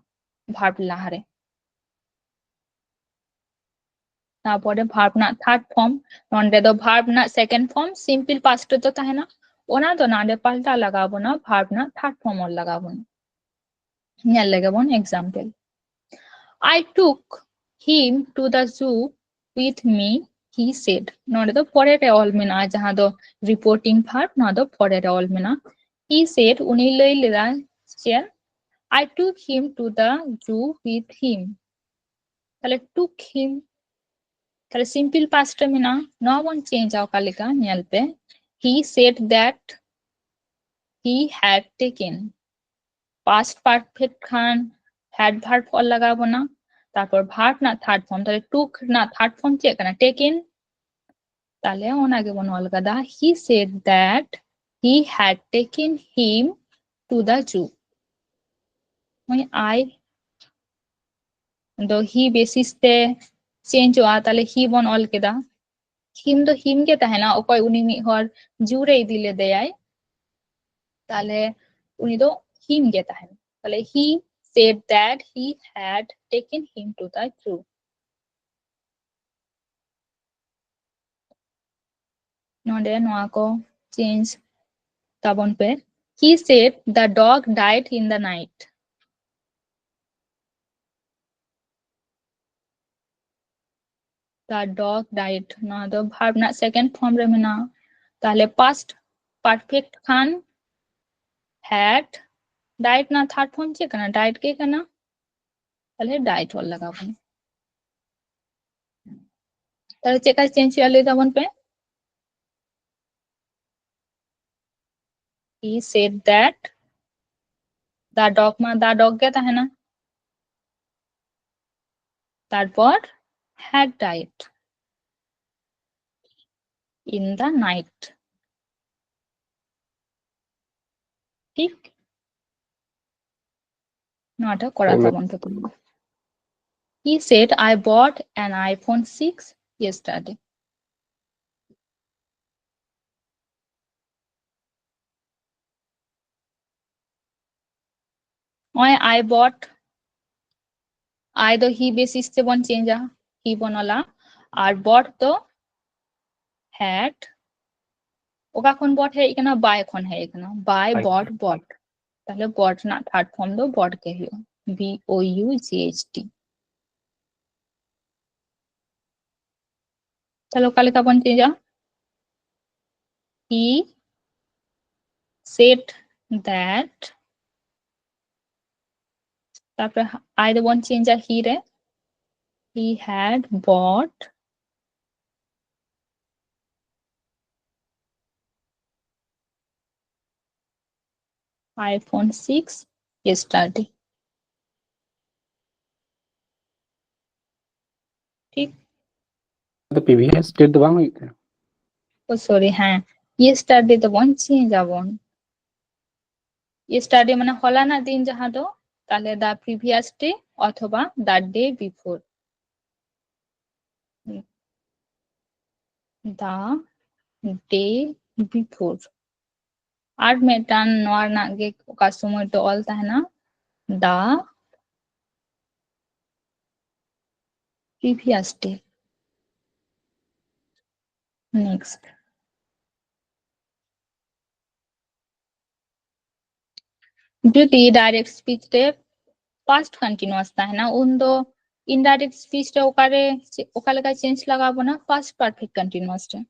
verb ᱞᱟᱦᱟᱨᱮ᱾ ᱛᱟᱨᱯᱚᱨᱮ verb ᱨᱮᱱᱟᱜ third form, ᱱᱚᱰᱮ ᱫᱚ verb ᱨᱮᱱᱟᱜ second form simple past ᱨᱮᱫᱚ ᱛᱟᱦᱮᱱᱟ, ᱚᱱᱟ ᱫᱚ ᱱᱚᱰᱮ ᱯᱟᱞᱴᱟᱣ ᱞᱟᱜᱟᱣ ᱵᱚᱱᱟ, verb ᱨᱮᱱᱟᱜ third form ᱚᱞ ᱞᱟᱜᱟᱣ ᱵᱚᱱᱟ᱾ ᱧᱮᱞ ᱞᱮᱜᱮ ᱵᱚᱱ example. I took him to the zoo with me, he said. ᱱᱚᱰᱮ ᱫᱚ ᱯᱚᱨᱮ ᱨᱮ ᱚᱞ ᱢᱮᱱᱟᱜᱼᱟ, ᱡᱟᱦᱟᱸ ᱫᱚ reporting verb, ᱱᱚᱣᱟ ᱫᱚ ᱯᱚᱨᱮ ᱨᱮ ᱚᱞ ᱢᱮᱱᱟᱜᱼᱟ᱾ He said, ᱩᱱᱤ ᱞᱟᱹᱭ ᱞᱮᱫᱟ ᱪᱮᱫ? I took him to the zoo with him. ᱛᱟᱦᱞᱮ took him, ᱛᱟᱦᱞᱮ simple past ᱨᱮ ᱢᱮᱱᱟᱜᱼᱟ, ᱱᱚᱣᱟ ᱵᱚᱱ change ᱟ ᱚᱠᱟ ᱞᱮᱠᱟ? ᱧᱮᱞ ᱯᱮ, he said that he had taken. Past perfect ᱠᱷᱟᱱ had verb ᱚᱞ ᱞᱟᱜᱟᱣ ᱵᱚᱱᱟ, ᱛᱟᱨᱯᱚᱨ verb ᱨᱮᱱᱟᱜ third form, ᱛᱟᱦᱞᱮ took ᱨᱮᱱᱟᱜ third form ᱪᱮᱫ ᱠᱟᱱᱟ? Taken. ᱛᱟᱦᱞᱮ ᱚᱱᱟ ᱜᱮᱵᱚᱱ ᱚᱞ ᱠᱟᱫᱟ, he said that he had taken him to the zoo. ᱱᱚᱜᱼᱚᱭ I ᱫᱚ he basis ᱛᱮ change ᱚᱜᱼᱟ, ᱛᱟᱦᱞᱮ he ᱵᱚᱱ ᱚᱞ ᱠᱮᱫᱟ᱾ Him ᱫᱚ him ᱜᱮ ᱛᱟᱦᱮᱱᱟ, ᱚᱠᱚᱭ ᱩᱱᱤ ᱢᱤᱫ ᱦᱚᱲ zoo ᱨᱮ ᱤᱫᱤ ᱞᱮᱫᱮᱭᱟᱭ, ᱛᱟᱦᱞᱮ ᱩᱱᱤ ᱫᱚ him ᱜᱮ ᱛᱟᱦᱮᱱᱟ᱾ ᱛᱟᱦᱞᱮ he said that he had taken him to the zoo. ᱱᱚᱰᱮ ᱱᱚᱣᱟ ᱠᱚ change ᱛᱟᱵᱚᱱ ᱯᱮ᱾ He said the dog died in the night. The dog died. ᱱᱚᱣᱟ ᱫᱚ verb ᱨᱮᱱᱟᱜ second form ᱨᱮ ᱢᱮᱱᱟᱜᱼᱟ᱾ ᱛᱟᱦᱞᱮ past perfect ᱠᱷᱟᱱ had, died ᱨᱮᱱᱟᱜ third form ᱪᱮᱫ ᱠᱟᱱᱟ? Died ᱜᱮ ᱠᱟᱱᱟ᱾ ᱛᱟᱦᱞᱮ died ᱚᱞ ᱞᱟᱜᱟᱣ ᱵᱚᱱᱟ᱾ ᱛᱟᱦᱞᱮ ᱪᱮᱫ ᱞᱮᱠᱟ change ᱦᱩᱭᱩᱜᱼᱟ ᱞᱟᱹᱭ ᱛᱟᱵᱚᱱ ᱯᱮ? He said that the dog ᱢᱟ the dog ᱜᱮ ᱛᱟᱦᱮᱱᱟ, ᱛᱟᱨᱯᱚᱨ had died in the night. ᱴᱷᱤᱠ? ᱱᱚᱣᱟᱴᱟᱜ ᱠᱚᱨᱟᱣ ᱦᱮᱸ, ᱢᱮᱢ᱾ ᱛᱟᱵᱚᱱ ᱯᱮ᱾ He said, I bought an iPhone six yesterday. ᱱᱚᱜᱼᱚᱭ I bought, I ᱫᱚ he basis ᱛᱮᱵᱚᱱ change ᱟ, he ᱵᱚᱱ ᱚᱞᱟ, ᱟᱨ bought ᱫᱚ had ᱚᱠᱟ ᱠᱷᱚᱱ bought ᱦᱮᱡ ᱟᱠᱟᱱᱟ? Buy ᱠᱷᱚᱱ ᱦᱮᱡ ᱟᱠᱟᱱᱟ, buy, bought, bought. ᱛᱟᱦᱞᱮ bought ᱨᱮᱱᱟᱜ third form ᱫᱚ bought ᱜᱮ ᱦᱩᱭᱩᱜᱼᱟ, B O U G H T. ᱛᱟᱦᱞᱮ ᱚᱠᱟ ᱞᱮᱠᱟ ᱵᱚᱱ changeᱟ? He said that, ᱛᱟᱨᱯᱚᱨᱮ I ᱫᱚᱵᱚᱱ changeᱟ he ᱨᱮ, he had bought iPhone six yesterday. ᱴᱷᱤᱠ? ᱫᱚ previous state ᱫᱚ ᱵᱟᱝ ᱦᱩᱭᱩᱜ ᱠᱟᱱᱟ᱾ ᱳ ᱥᱚᱨᱤ, ᱦᱮᱸ, yesterday ᱫᱚᱵᱚᱱ change ᱟᱵᱚᱱ᱾ Yesterday ᱢᱟᱱᱮ ᱦᱚᱞᱟᱱᱟᱜ ᱫᱤᱱ ᱡᱟᱦᱟᱸ ᱫᱚ, ᱛᱟᱦᱞᱮ the previous day ᱚᱛᱷᱚᱵᱟ the day before. The day before. ᱟᱨ ᱢᱤᱫᱴᱟᱝ ᱱᱚᱣᱟ ᱨᱮᱱᱟᱜ ᱜᱮ ᱚᱠᱟ ᱥᱚᱢᱚᱭ ᱫᱚ ᱚᱞ ᱛᱟᱦᱮᱱᱟ, the previous day. Next. ᱡᱩᱫᱤ direct speech ᱨᱮ past continuous ᱛᱟᱦᱮᱱᱟ, ᱩᱱᱫᱚ indirect speech ᱨᱮ ᱚᱠᱟᱨᱮ ᱪᱮ-, ᱚᱠᱟ ᱞᱮᱠᱟ change ᱞᱟᱜᱟᱣ ᱵᱚᱱᱟ? Past perfect continuous ᱨᱮ.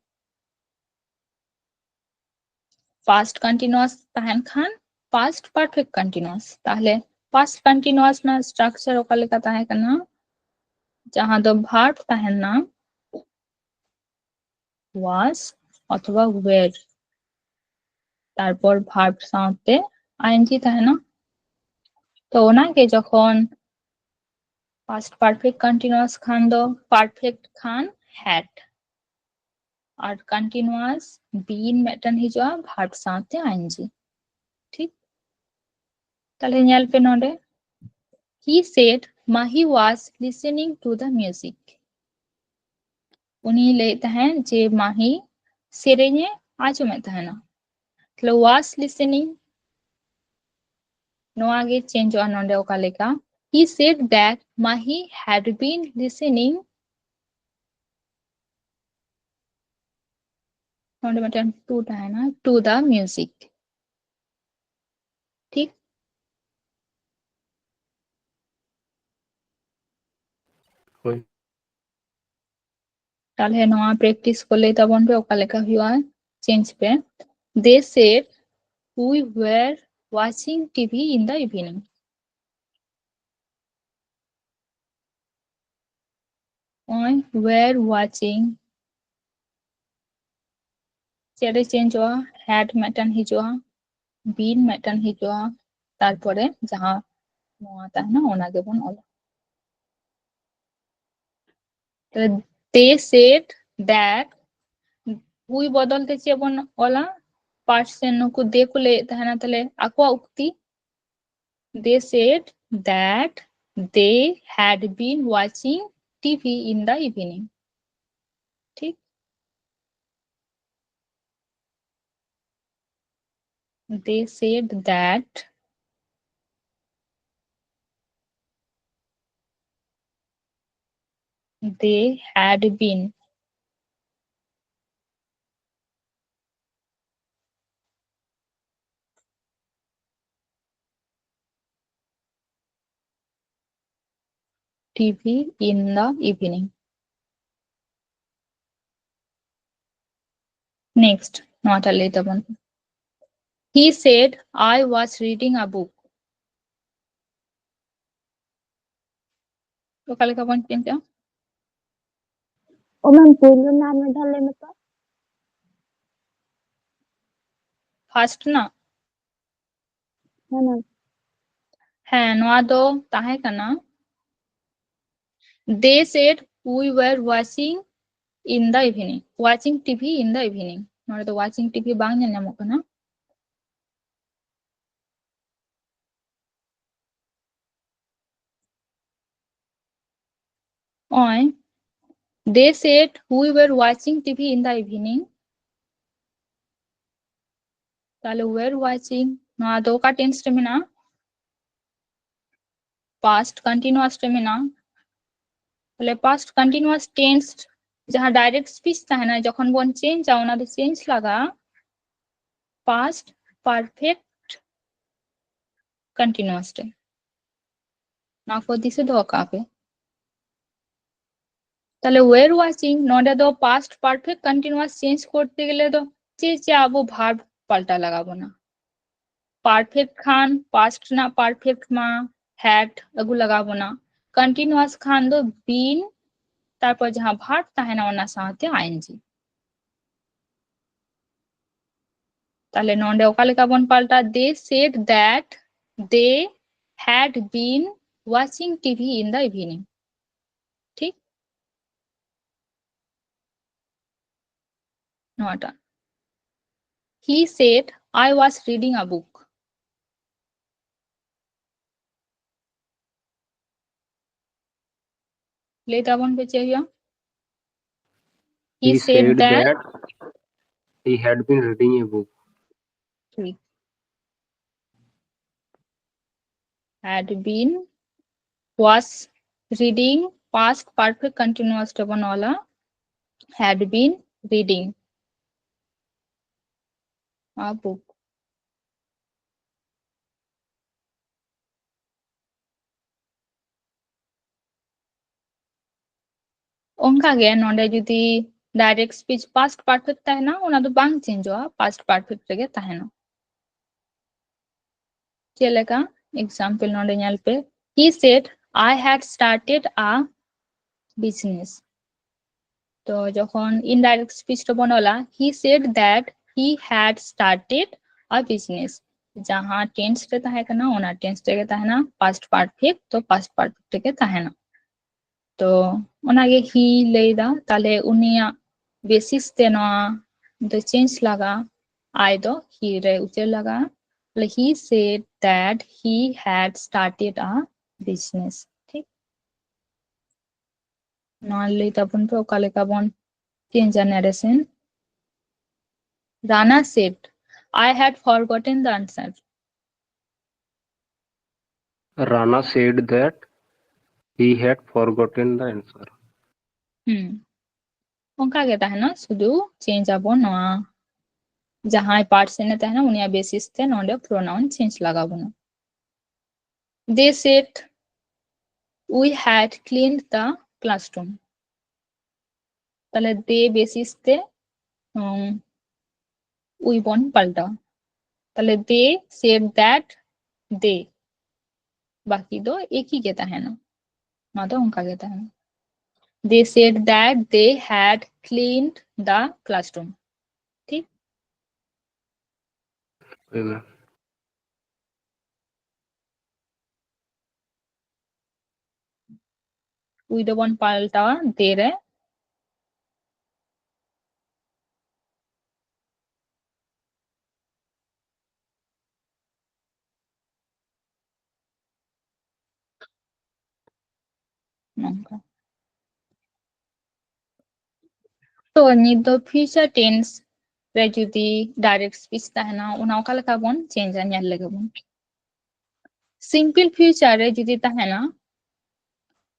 Past continuous ᱛᱟᱦᱮᱱ ᱠᱷᱟᱱ past perfect continuous. ᱛᱟᱦᱞᱮ past continuous ᱨᱮᱱᱟᱜ structure ᱚᱠᱟ ᱞᱮᱠᱟ ᱛᱟᱦᱮᱸ ᱠᱟᱱᱟ? ᱡᱟᱦᱟᱸ ᱫᱚ verb ᱛᱟᱦᱮᱱᱟ was ᱚᱛᱷᱚᱵᱟ were, ᱛᱟᱨᱯᱚᱨ verb ᱥᱟᱶᱛᱮ ing ᱛᱟᱦᱮᱱᱟ. ᱛᱚ ᱚᱱᱟᱜᱮ ᱡᱚᱠᱷᱚᱱ past perfect continuous ᱠᱷᱟᱱ ᱫᱚ perfect ᱠᱷᱟᱱ had, ᱟᱨ continuous been ᱢᱤᱫᱴᱟᱝ ᱦᱤᱡᱩᱜᱼᱟ verb ᱥᱟᱶᱛᱮ ing. ᱴᱷᱤᱠ? ᱛᱟᱦᱞᱮ ᱧᱮᱞ ᱯᱮ ᱱᱚᱰᱮ, he said Mahi was listening to the music. ᱩᱱᱤ ᱞᱟᱹᱭᱮᱫ ᱛᱟᱦᱮᱸᱫ ᱡᱮ ᱢᱟᱦᱤ ᱥᱮᱨᱮᱧᱮ ᱟᱸᱡᱚᱢᱮᱫ ᱛᱟᱦᱮᱱᱟ᱾ ᱛᱟᱦᱞᱮ was listening, ᱱᱚᱣᱟ ᱜᱮ changeᱚᱜᱼᱟ ᱱᱚᱰᱮ ᱚᱠᱟ ᱞᱮᱠᱟ, he said that Mahi had been listening ᱱᱚᱰᱮ ᱢᱤᱫᱴᱮᱱ to ᱛᱟᱦᱮᱱᱟ, to the music᱾ ᱴᱷᱤᱠ? ᱦᱳᱭ᱾ ᱛᱟᱦᱞᱮ ᱱᱚᱣᱟ practice ᱠᱚ ᱞᱟᱹᱭ ᱛᱟᱵᱚᱱ ᱯᱮ, ᱚᱠᱟ ᱞᱮᱠᱟ ᱦᱩᱭᱩᱜᱼᱟ, change ᱯᱮ᱾ They said we were watching T V in the evening. ᱱᱚᱜᱼᱚᱭ were watching, ᱪᱮᱫ ᱨᱮ changeᱚᱜᱼᱟ? Had ᱢᱤᱫᱴᱟᱝ ᱦᱤᱡᱩᱜᱼᱟ, been ᱢᱤᱫᱴᱟᱝ ᱦᱤᱡᱩᱜᱼᱟ, ᱛᱟᱨᱯᱚᱨᱮ ᱡᱟᱦᱟᱸ ᱱᱚᱣᱟ ᱛᱟᱦᱮᱱᱟ ᱚᱱᱟ ᱜᱮᱵᱚᱱ ᱚᱞᱟ᱾ ᱛᱟᱦᱞᱮ they said that, we ᱵᱚᱫᱚᱞ ᱛᱮ ᱪᱮᱫ ᱵᱚᱱ ᱚᱞᱟ? Past tense, ᱱᱩᱠᱩ they ᱠᱚ ᱞᱟᱹᱭᱮᱫ ᱛᱟᱦᱮᱱᱟ, ᱛᱟᱦᱞᱮ ᱟᱠᱚᱣᱟᱜ ᱩᱠᱛᱤ, they said that they had been watching T V in the evening. ᱴᱷᱤᱠ? They said that they had been T V in the evening. Next, ᱱᱚᱣᱟᱴᱟᱜ ᱞᱟᱹᱭ ᱛᱟᱵᱚᱱ ᱯᱮ᱾ He said, "I was reading a book." ᱚᱠᱟ ᱞᱮᱠᱟ ᱵᱚᱱ changeᱟ? ᱳ ᱢᱮᱢ, ᱯᱩᱭᱞᱩ ᱨᱮᱱᱟᱜ ᱟᱨ ᱢᱤᱫ ᱫᱷᱟᱣ ᱞᱟᱹᱭ ᱢᱮ ᱛᱚ᱾ First ᱨᱮᱱᱟᱜ? ᱦᱮᱸ ᱢᱮᱢ᱾ ᱦᱮᱸ, ᱱᱚᱣᱟ ᱫᱚ ᱛᱟᱦᱮᱸ ᱠᱟᱱᱟ, they said we were watching in the evening, watching T V in the evening. ᱱᱚᱰᱮ ᱫᱚ watching T V ᱵᱟᱝ ᱧᱮᱞ ᱧᱟᱢᱚᱜ ᱠᱟᱱᱟ᱾ ᱱᱚᱜᱼᱚᱭ, they said we were watching T V in the evening. ᱛᱟᱦᱞᱮ were watching, ᱱᱚᱣᱟ ᱫᱚ ᱚᱠᱟ tense ᱨᱮ ᱢᱮᱱᱟᱜᱼᱟ? Past continuous ᱨᱮ ᱢᱮᱱᱟᱜᱼᱟ᱾ ᱛᱟᱦᱞᱮ past continuous tense ᱡᱟᱦᱟᱸ direct speech ᱛᱟᱦᱮᱱᱟ, ᱡᱚᱠᱷᱚᱱ ᱵᱚᱱ change ᱟ, ᱚᱱᱟ ᱫᱚ change ᱞᱟᱜᱟᱜᱼᱟ past perfect continuous ᱨᱮ᱾ ᱱᱚᱣᱟ ᱠᱚ ᱫᱤᱥᱟᱹ ᱫᱚᱦᱚ ᱠᱟᱜᱼᱟ ᱯᱮ᱾ ᱛᱟᱦᱞᱮ were watching, ᱱᱚᱰᱮ ᱫᱚ past perfect continuous change ᱠᱚᱨᱛᱮ ᱜᱮᱞᱮ ᱫᱚ ᱪᱮᱫ ᱪᱮᱫ ᱟᱵᱚ verb ᱯᱟᱞᱴᱟᱣ ᱞᱟᱜᱟᱣ ᱵᱚᱱᱟ? Perfect ᱠᱷᱟᱱ past ᱨᱮᱱᱟᱜ perfect ᱢᱟ had ᱟᱹᱜᱩ ᱞᱟᱜᱟᱣ ᱵᱚᱱᱟ, continuous ᱠᱷᱟᱱ ᱫᱚ been, ᱛᱟᱨᱯᱚᱨ ᱡᱟᱦᱟᱸ verb ᱛᱟᱦᱮᱱᱟ ᱚᱱᱟ ᱥᱟᱶᱛᱮ ing᱾ ᱛᱟᱦᱞᱮ ᱱᱚᱰᱮ ᱚᱠᱟ ᱞᱮᱠᱟ ᱵᱚᱱ ᱯᱟᱞᱴᱟ? They said that they had been watching T V in the evening. ᱴᱷᱤᱠ? ᱱᱚᱣᱟᱴᱟᱜ, he said, "I was reading a book." ᱞᱟᱹᱭ ᱛᱟᱵᱚᱱ ᱯᱮ ᱪᱮᱫ ᱦᱩᱭᱩᱜᱼᱟ? He said that he had been reading a book. ᱴᱷᱤᱠ। Had been, was reading, past perfect continuous ᱨᱮᱵᱚᱱ ᱚᱞᱟ, had been reading a book. ᱚᱱᱠᱟ ᱜᱮ ᱱᱚᱰᱮ ᱡᱩᱫᱤ direct speech past perfect ᱛᱟᱦᱮᱱᱟ, ᱚᱱᱟ ᱫᱚ ᱵᱟᱝ changeᱚᱜᱼᱟ, past perfect ᱨᱮᱜᱮ ᱛᱟᱦᱮᱱᱟ᱾ ᱪᱮᱫ ᱞᱮᱠᱟ? Example ᱱᱚᱰᱮ ᱧᱮᱞ ᱯᱮ, he said, "I had started a business." ᱛᱚ ᱡᱚᱠᱷᱚᱱ indirect speech ᱨᱮᱵᱚᱱ ᱚᱞᱟ, he said that he had started a business, ᱡᱟᱦᱟᱸ tense ᱨᱮ ᱛᱟᱦᱮᱸ ᱠᱟᱱᱟ ᱚᱱᱟ tense ᱨᱮᱜᱮ ᱛᱟᱦᱮᱱᱟ, past perfect ᱛᱚ past perfect ᱨᱮᱜᱮ ᱛᱟᱦᱮᱱᱟ᱾ ᱛᱚ ᱚᱱᱟᱜᱮ he ᱞᱟᱹᱭᱫᱟ, ᱛᱟᱦᱞᱮ ᱩᱱᱤᱭᱟᱜ basis ᱛᱮ ᱱᱚᱣᱟ ᱫᱚ change ᱞᱟᱜᱟᱜᱼᱟ, I ᱫᱚ he ᱨᱮ ᱩᱪᱟᱹᱲ ᱞᱟᱜᱟᱜᱼᱟ᱾ ᱛᱟᱦᱞᱮ he said that he had started a business. ᱴᱷᱤᱠ, ᱱᱚᱣᱟ ᱞᱟᱹᱭ ᱛᱟᱵᱚᱱ ᱯᱮ ᱚᱠᱟ ᱞᱮᱠᱟ ᱵᱚᱱ change ᱟ narration. Rana said, "I had forgotten the answer." Rana said that he had forgotten the answer. হুম। ᱚᱱᱠᱟ ᱜᱮ ᱛᱟᱦᱮᱱᱟ, ᱥᱩᱫᱷᱩ change ᱟᱵᱚᱱ ᱱᱚᱣᱟ ᱡᱟᱦᱟᱸᱭ person ᱮ ᱛᱟᱦᱮᱱᱟ ᱩᱱᱤᱭᱟᱜ basis ᱛᱮ ᱱᱚᱰᱮ pronoun change ᱞᱟᱜᱟᱣ ᱵᱚᱱᱟ᱾ They said we had cleaned the classroom. ᱛᱟᱦᱞᱮ they basis ᱛᱮ ᱩᱸ, we ᱵᱚᱱ ᱯᱟᱞᱴᱟᱣᱟ᱾ ᱛᱟᱦᱞᱮ they said that they, ᱵᱟᱹᱠᱤ ᱫᱚ ᱮᱠᱤ ᱜᱮ ᱛᱟᱦᱮᱱᱟ, ᱱᱚᱣᱟ ᱫᱚ ᱚᱱᱠᱟ ᱜᱮ ᱛᱟᱦᱮᱱᱟ᱾ They said that they had cleaned the classroom. ᱴᱷᱤᱠ? ᱦᱳᱭ ᱢᱮᱢ᱾ We ᱫᱚᱵᱚᱱ ᱯᱟᱞᱴᱟᱣᱟ they ᱨᱮ᱾ ᱱᱚᱝᱠᱟ᱾ ᱛᱚ ᱱᱤᱛ ᱫᱚ future tense ᱨᱮ ᱡᱩᱫᱤ direct speech ᱛᱟᱦᱮᱱᱟ, ᱚᱱᱟ ᱚᱠᱟ ᱞᱮᱠᱟ ᱵᱚᱱ change ᱟ, ᱧᱮᱞ ᱞᱮᱜᱮ ᱵᱚᱱ᱾ Simple future ᱨᱮ ᱡᱩᱫᱤ ᱛᱟᱦᱮᱱᱟ,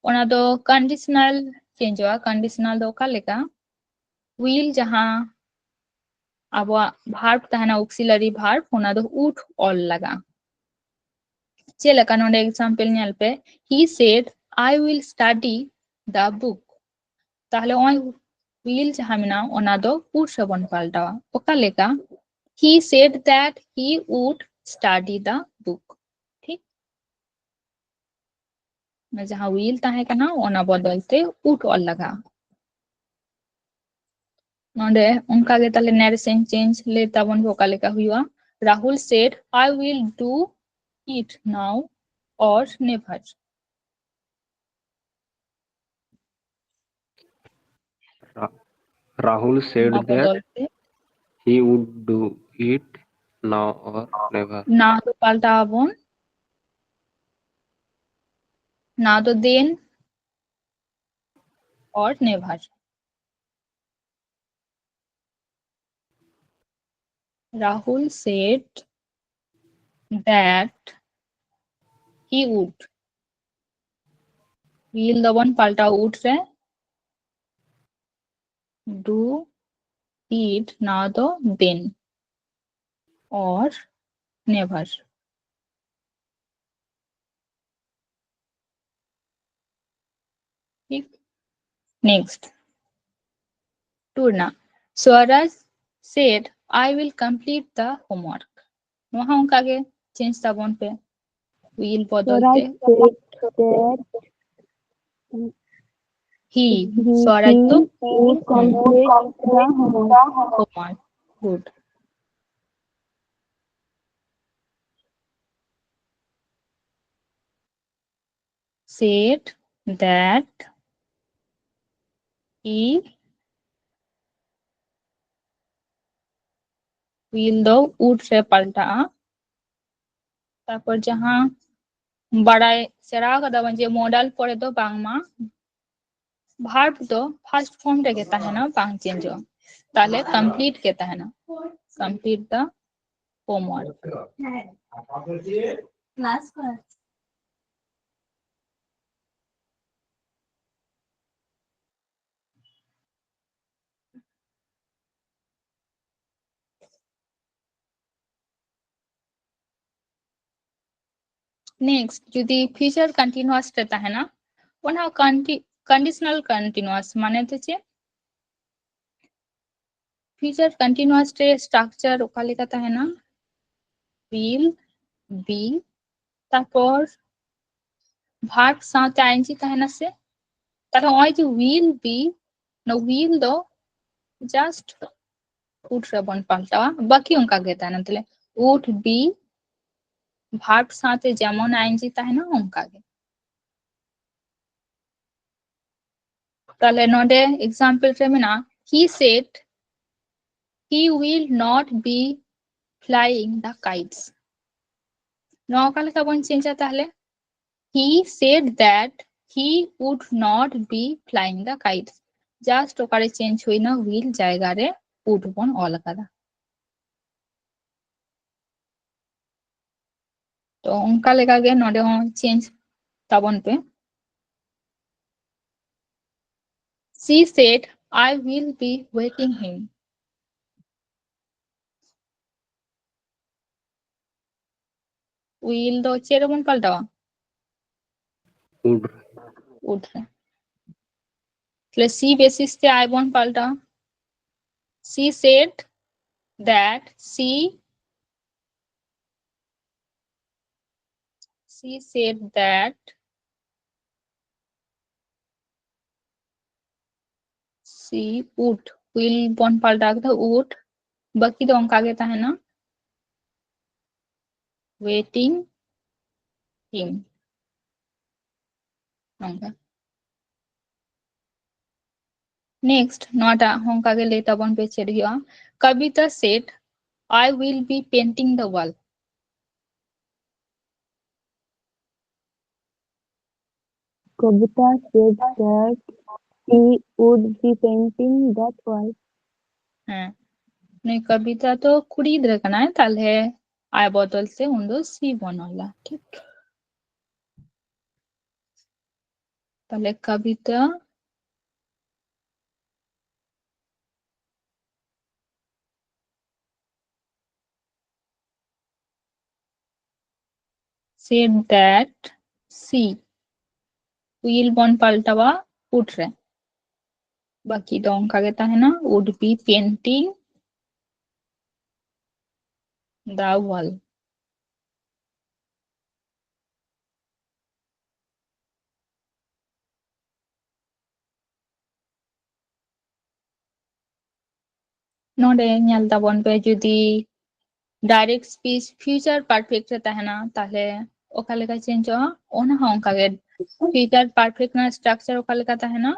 ᱚᱱᱟ ᱫᱚ conditional changeᱚᱜᱼᱟ᱾ Conditional ᱫᱚ ᱚᱠᱟ ᱞᱮᱠᱟ? Will ᱡᱟᱦᱟᱸ ᱟᱵᱚᱣᱟᱜ verb ᱛᱟᱦᱮᱱᱟ, auxiliary verb, ᱚᱱᱟ ᱫᱚ would ᱚᱞ ᱞᱟᱜᱟᱜᱼᱟ᱾ ᱪᱮᱫ ᱞᱮᱠᱟ? ᱱᱚᱰᱮ example ᱧᱮᱞ ᱯᱮ, he said, "I will study the book." ᱛᱟᱦᱞᱮ ᱱᱚᱜᱼᱚᱭ will ᱡᱟᱦᱟᱸ ᱢᱮᱱᱟᱜᱼᱟ, ᱚᱱᱟ ᱫᱚ would ᱨᱮᱵᱚᱱ ᱯᱟᱞᱴᱟᱣᱟ᱾ ᱚᱠᱟ ᱞᱮᱠᱟ? He said that he would study the book. ᱴᱷᱤᱠ? ᱚᱱᱟ ᱡᱟᱦᱟᱸ will ᱛᱟᱦᱮᱸ ᱠᱟᱱᱟ, ᱚᱱᱟ ᱵᱚᱫᱚᱞ ᱛᱮ would ᱚᱞ ᱞᱟᱜᱟᱜᱼᱟ᱾ ᱱᱚᱰᱮ ᱚᱱᱠᱟ ᱜᱮ ᱛᱟᱦᱞᱮ narration change ᱞᱟᱹᱭ ᱛᱟᱵᱚᱱ ᱯᱮ ᱚᱠᱟ ᱞᱮᱠᱟ ᱦᱩᱭᱩᱜᱼᱟ᱾ Rahul said, "I will do it now or never." Ra- Rahul said ᱚᱱᱟ that ᱵᱚᱫᱚᱞ ᱛᱮ he would do it now or never. now ᱫᱚ ᱯᱟᱞᱴᱟᱣ ᱟᱵᱚᱱ, now ᱫᱚ then or never. Rahul said that he would. Will ᱫᱚᱵᱚᱱ ᱯᱟᱞᱴᱟᱣ would ᱨᱮ᱾ do, did, ᱱᱚᱣᱟ ᱫᱚ been or never᱾ ᱴᱷᱤᱠ, next two ᱨᱮᱱᱟᱜ, Swaraj said, "I will complete the homework." ᱱᱚᱣᱟ ᱦᱚᱸ ᱚᱱᱠᱟ ᱜᱮ change ᱛᱟᱵᱚᱱ ᱯᱮ, will ᱵᱚᱫᱚᱞ ᱛᱮ he, ᱥᱚᱨᱟᱡᱽ ᱫᱚ homework, good, said that he will ᱫᱚ would ᱨᱮ ᱯᱟᱞᱴᱟᱜᱼᱟ᱾ ᱛᱟᱨᱯᱚᱨ ᱡᱟᱦᱟᱸ ᱵᱟᱲᱟᱭ ᱥᱮᱬᱟ ᱠᱟᱫᱟ ᱵᱚᱱ ᱡᱮ modal ᱯᱚᱨᱮ ᱫᱚ ᱵᱟᱝᱢᱟ verb ᱫᱚ first form ᱨᱮᱜᱮ ᱛᱟᱦᱮᱱᱟ, ᱵᱟᱝ changeᱚᱜᱼᱟ, ᱛᱟᱦᱞᱮ complete ᱜᱮ ᱛᱟᱦᱮᱱᱟ, complete the homework᱾ Next, ᱡᱩᱫᱤ future continuous ᱨᱮ ᱛᱟᱦᱮᱱᱟ, ᱚᱱᱟ conditional continuous ᱢᱟᱱᱮ ᱫᱚ ᱪᱮᱫ? Future continuous ᱨᱮ structure ᱚᱠᱟ ᱞᱮᱠᱟ ᱛᱟᱦᱮᱱᱟ? Will, be, ᱛᱟᱨᱯᱚᱨ verb ᱥᱟᱶᱛᱮ ing ᱛᱟᱦᱮᱱᱟ ᱥᱮ? ᱛᱟᱦᱞᱮ ᱱᱚᱜᱼᱚᱭ ᱡᱮ will be, ᱱᱚᱣᱟ will ᱫᱚ just would ᱨᱮᱵᱚᱱ ᱯᱟᱞᱴᱟᱣᱟ, ᱵᱟᱹᱠᱤ ᱚᱱᱠᱟ ᱜᱮ ᱛᱟᱦᱮᱱᱟ᱾ ᱛᱟᱦᱞᱮ would be verb ᱥᱟᱶᱛᱮ ᱡᱮᱢᱚᱱ ing ᱛᱟᱦᱮᱱᱟ ᱚᱱᱠᱟ ᱜᱮ᱾ ᱛᱟᱦᱞᱮ ᱱᱚᱰᱮ example ᱨᱮ ᱢᱮᱱᱟᱜᱼᱟ, he said he will not be flying the kites. ᱱᱚᱣᱟ ᱚᱠᱟ ᱞᱮᱠᱟ ᱵᱚᱱ changeᱟ ᱛᱟᱦᱞᱮ? He said that he would not be flying the kites. Just ᱚᱠᱟᱨᱮ change ᱦᱩᱭᱱᱟ, will ᱡᱟᱭᱜᱟ ᱨᱮ would ᱵᱚᱱ ᱚᱞ ᱟᱠᱟᱫᱟ᱾ ᱛᱚ ᱚᱱᱠᱟ ᱞᱮᱠᱟᱜᱮ ᱱᱚᱰᱮ ᱦᱚᱸ change ᱛᱟᱵᱚᱱ ᱯᱮ᱾ She said, I will be waiting him. Will ᱫᱚ ᱪᱮᱫ ᱨᱮᱵᱚᱱ ᱯᱟᱞᱴᱟᱣᱟ? Would. Would ᱨᱮ᱾ ᱛᱟᱦᱞᱮ she basis ᱛᱮ I ᱵᱚᱱ ᱯᱟᱞᱴᱟᱣᱟ᱾ She said that she she said that she would. Will ᱵᱚᱱ ᱯᱟᱞᱴᱟᱣ ᱠᱮᱫᱟ would, ᱵᱟᱹᱠᱤ ᱫᱚ ᱚᱱᱠᱟ ᱜᱮ ᱛᱟᱦᱮᱱᱟ, waiting him᱾ ᱱᱚᱝᱠᱟ᱾ Next, ᱱᱚᱣᱟᱴᱟᱜ ᱦᱚᱸ ᱚᱱᱠᱟ ᱜᱮ ᱞᱟᱹᱭ ᱛᱟᱵᱚᱱ ᱯᱮ ᱪᱮᱫ ᱦᱩᱭᱩᱜᱼᱟ᱾ Kavita said, "I will be painting the wall." Kavita said that she would be painting that wall. ᱦᱮᱸ, ᱱᱩᱭ ᱠᱚᱵᱤᱛᱟ ᱫᱚ ᱠᱩᱲᱤ ᱜᱤᱫᱽᱨᱟᱹ ᱠᱟᱱᱟᱭ, ᱛᱟᱦᱞᱮ I ᱵᱚᱫᱚᱞ ᱛᱮ ᱩᱱ ᱫᱚ she ᱵᱚᱱ ᱚᱞᱟ, ᱴᱷᱤᱠ? ᱛᱟᱦᱞᱮ ᱠᱚᱵᱤᱛᱟ said that she, will ᱵᱚᱱ ᱯᱟᱞᱴᱟᱣᱟ would ᱨᱮ, ᱵᱟᱹᱠᱤ ᱫᱚ ᱚᱱᱠᱟ ᱜᱮ ᱛᱟᱦᱮᱱᱟ, would be painting the wall᱾ ᱱᱚᱰᱮ ᱧᱮᱞ ᱛᱟᱵᱚᱱ ᱯᱮ, ᱡᱩᱫᱤ direct speech future perfect ᱨᱮ ᱛᱟᱦᱮᱱᱟ, ᱛᱟᱦᱞᱮ ᱚᱠᱟ ᱞᱮᱠᱟ ᱪᱮᱧᱡᱚᱜᱼᱟ? ᱚᱱᱟ ᱦᱚᱸ ᱚᱱᱠᱟ ᱜᱮ, future perfect ᱨᱮᱱᱟᱜ structure ᱚᱠᱟ ᱞᱮᱠᱟ ᱛᱟᱦᱮᱱᱟ?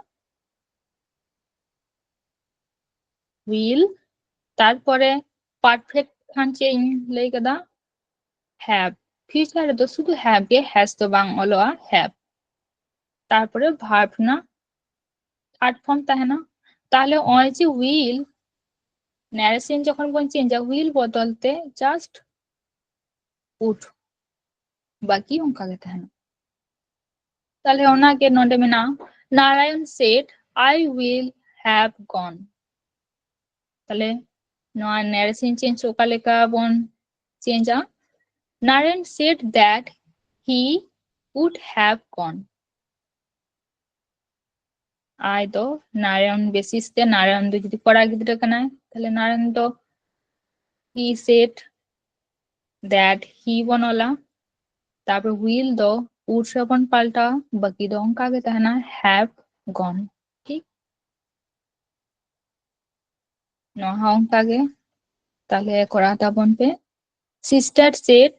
Will, ᱛᱟᱨᱯᱚᱨᱮ perfect ᱠᱷᱟᱱ ᱪᱮᱫ ᱤᱧ ᱞᱟᱹᱭ ᱠᱟᱫᱟ? Have᱾ Future ᱨᱮᱫᱚ ᱥᱩᱫᱷᱩ have ᱜᱮ, has ᱫᱚ ᱵᱟᱝ ᱚᱞᱚᱜᱼᱟ, have᱾ ᱛᱟᱨᱯᱚᱨᱮ verb ᱨᱮᱱᱟᱜ third form ᱛᱟᱦᱮᱱᱟ᱾ ᱛᱟᱦᱞᱮ ᱱᱚᱜᱼᱚᱭ ᱡᱮ will, narration ᱡᱚᱠᱷᱚᱱ ᱵᱚᱱ ᱪᱮᱧᱡᱟ, will ᱵᱚᱫᱚᱞ ᱛᱮ just would, ᱵᱟᱹᱠᱤ ᱚᱱᱠᱟ ᱜᱮ ᱛᱟᱦᱮᱱᱟ᱾ ᱛᱟᱦᱞᱮ ᱚᱱᱟᱜᱮ ᱱᱚᱰᱮ ᱢᱮᱱᱟᱜᱼᱟ, Narayan said, "I will have gone. ᱛᱟᱦᱞᱮ ᱱᱚᱣᱟ narration change ᱚᱠᱟ ᱞᱮᱠᱟ ᱵᱚᱱ change ᱟ? Naren said that he would have gone. I ᱫᱚ Naren basis ᱛᱮ, Naren ᱫᱚ ᱡᱩᱫᱤ ᱠᱚᱲᱟ ᱜᱤᱫᱽᱨᱟᱹ ᱠᱟᱱᱟᱭ, ᱛᱟᱦᱞᱮ Naren ᱫᱚ he said that he ᱵᱚᱱ ᱚᱞᱟ, ᱛᱟᱨᱯᱚᱨ will ᱫᱚ would ᱨᱮᱵᱚᱱ ᱯᱟᱞᱴᱟᱣᱟ, ᱵᱟᱹᱠᱤ ᱫᱚ ᱚᱱᱠᱟ ᱜᱮ ᱛᱟᱦᱮᱱᱟ have gone᱾ ᱴᱷᱤᱠ, ᱱᱚᱣᱟ ᱦᱚᱸ ᱚᱱᱠᱟ ᱜᱮ᱾ ᱛᱟᱦᱞᱮ ᱠᱚᱨᱟᱣ ᱛᱟᱵᱚᱱ ᱯᱮ᱾ Sister said,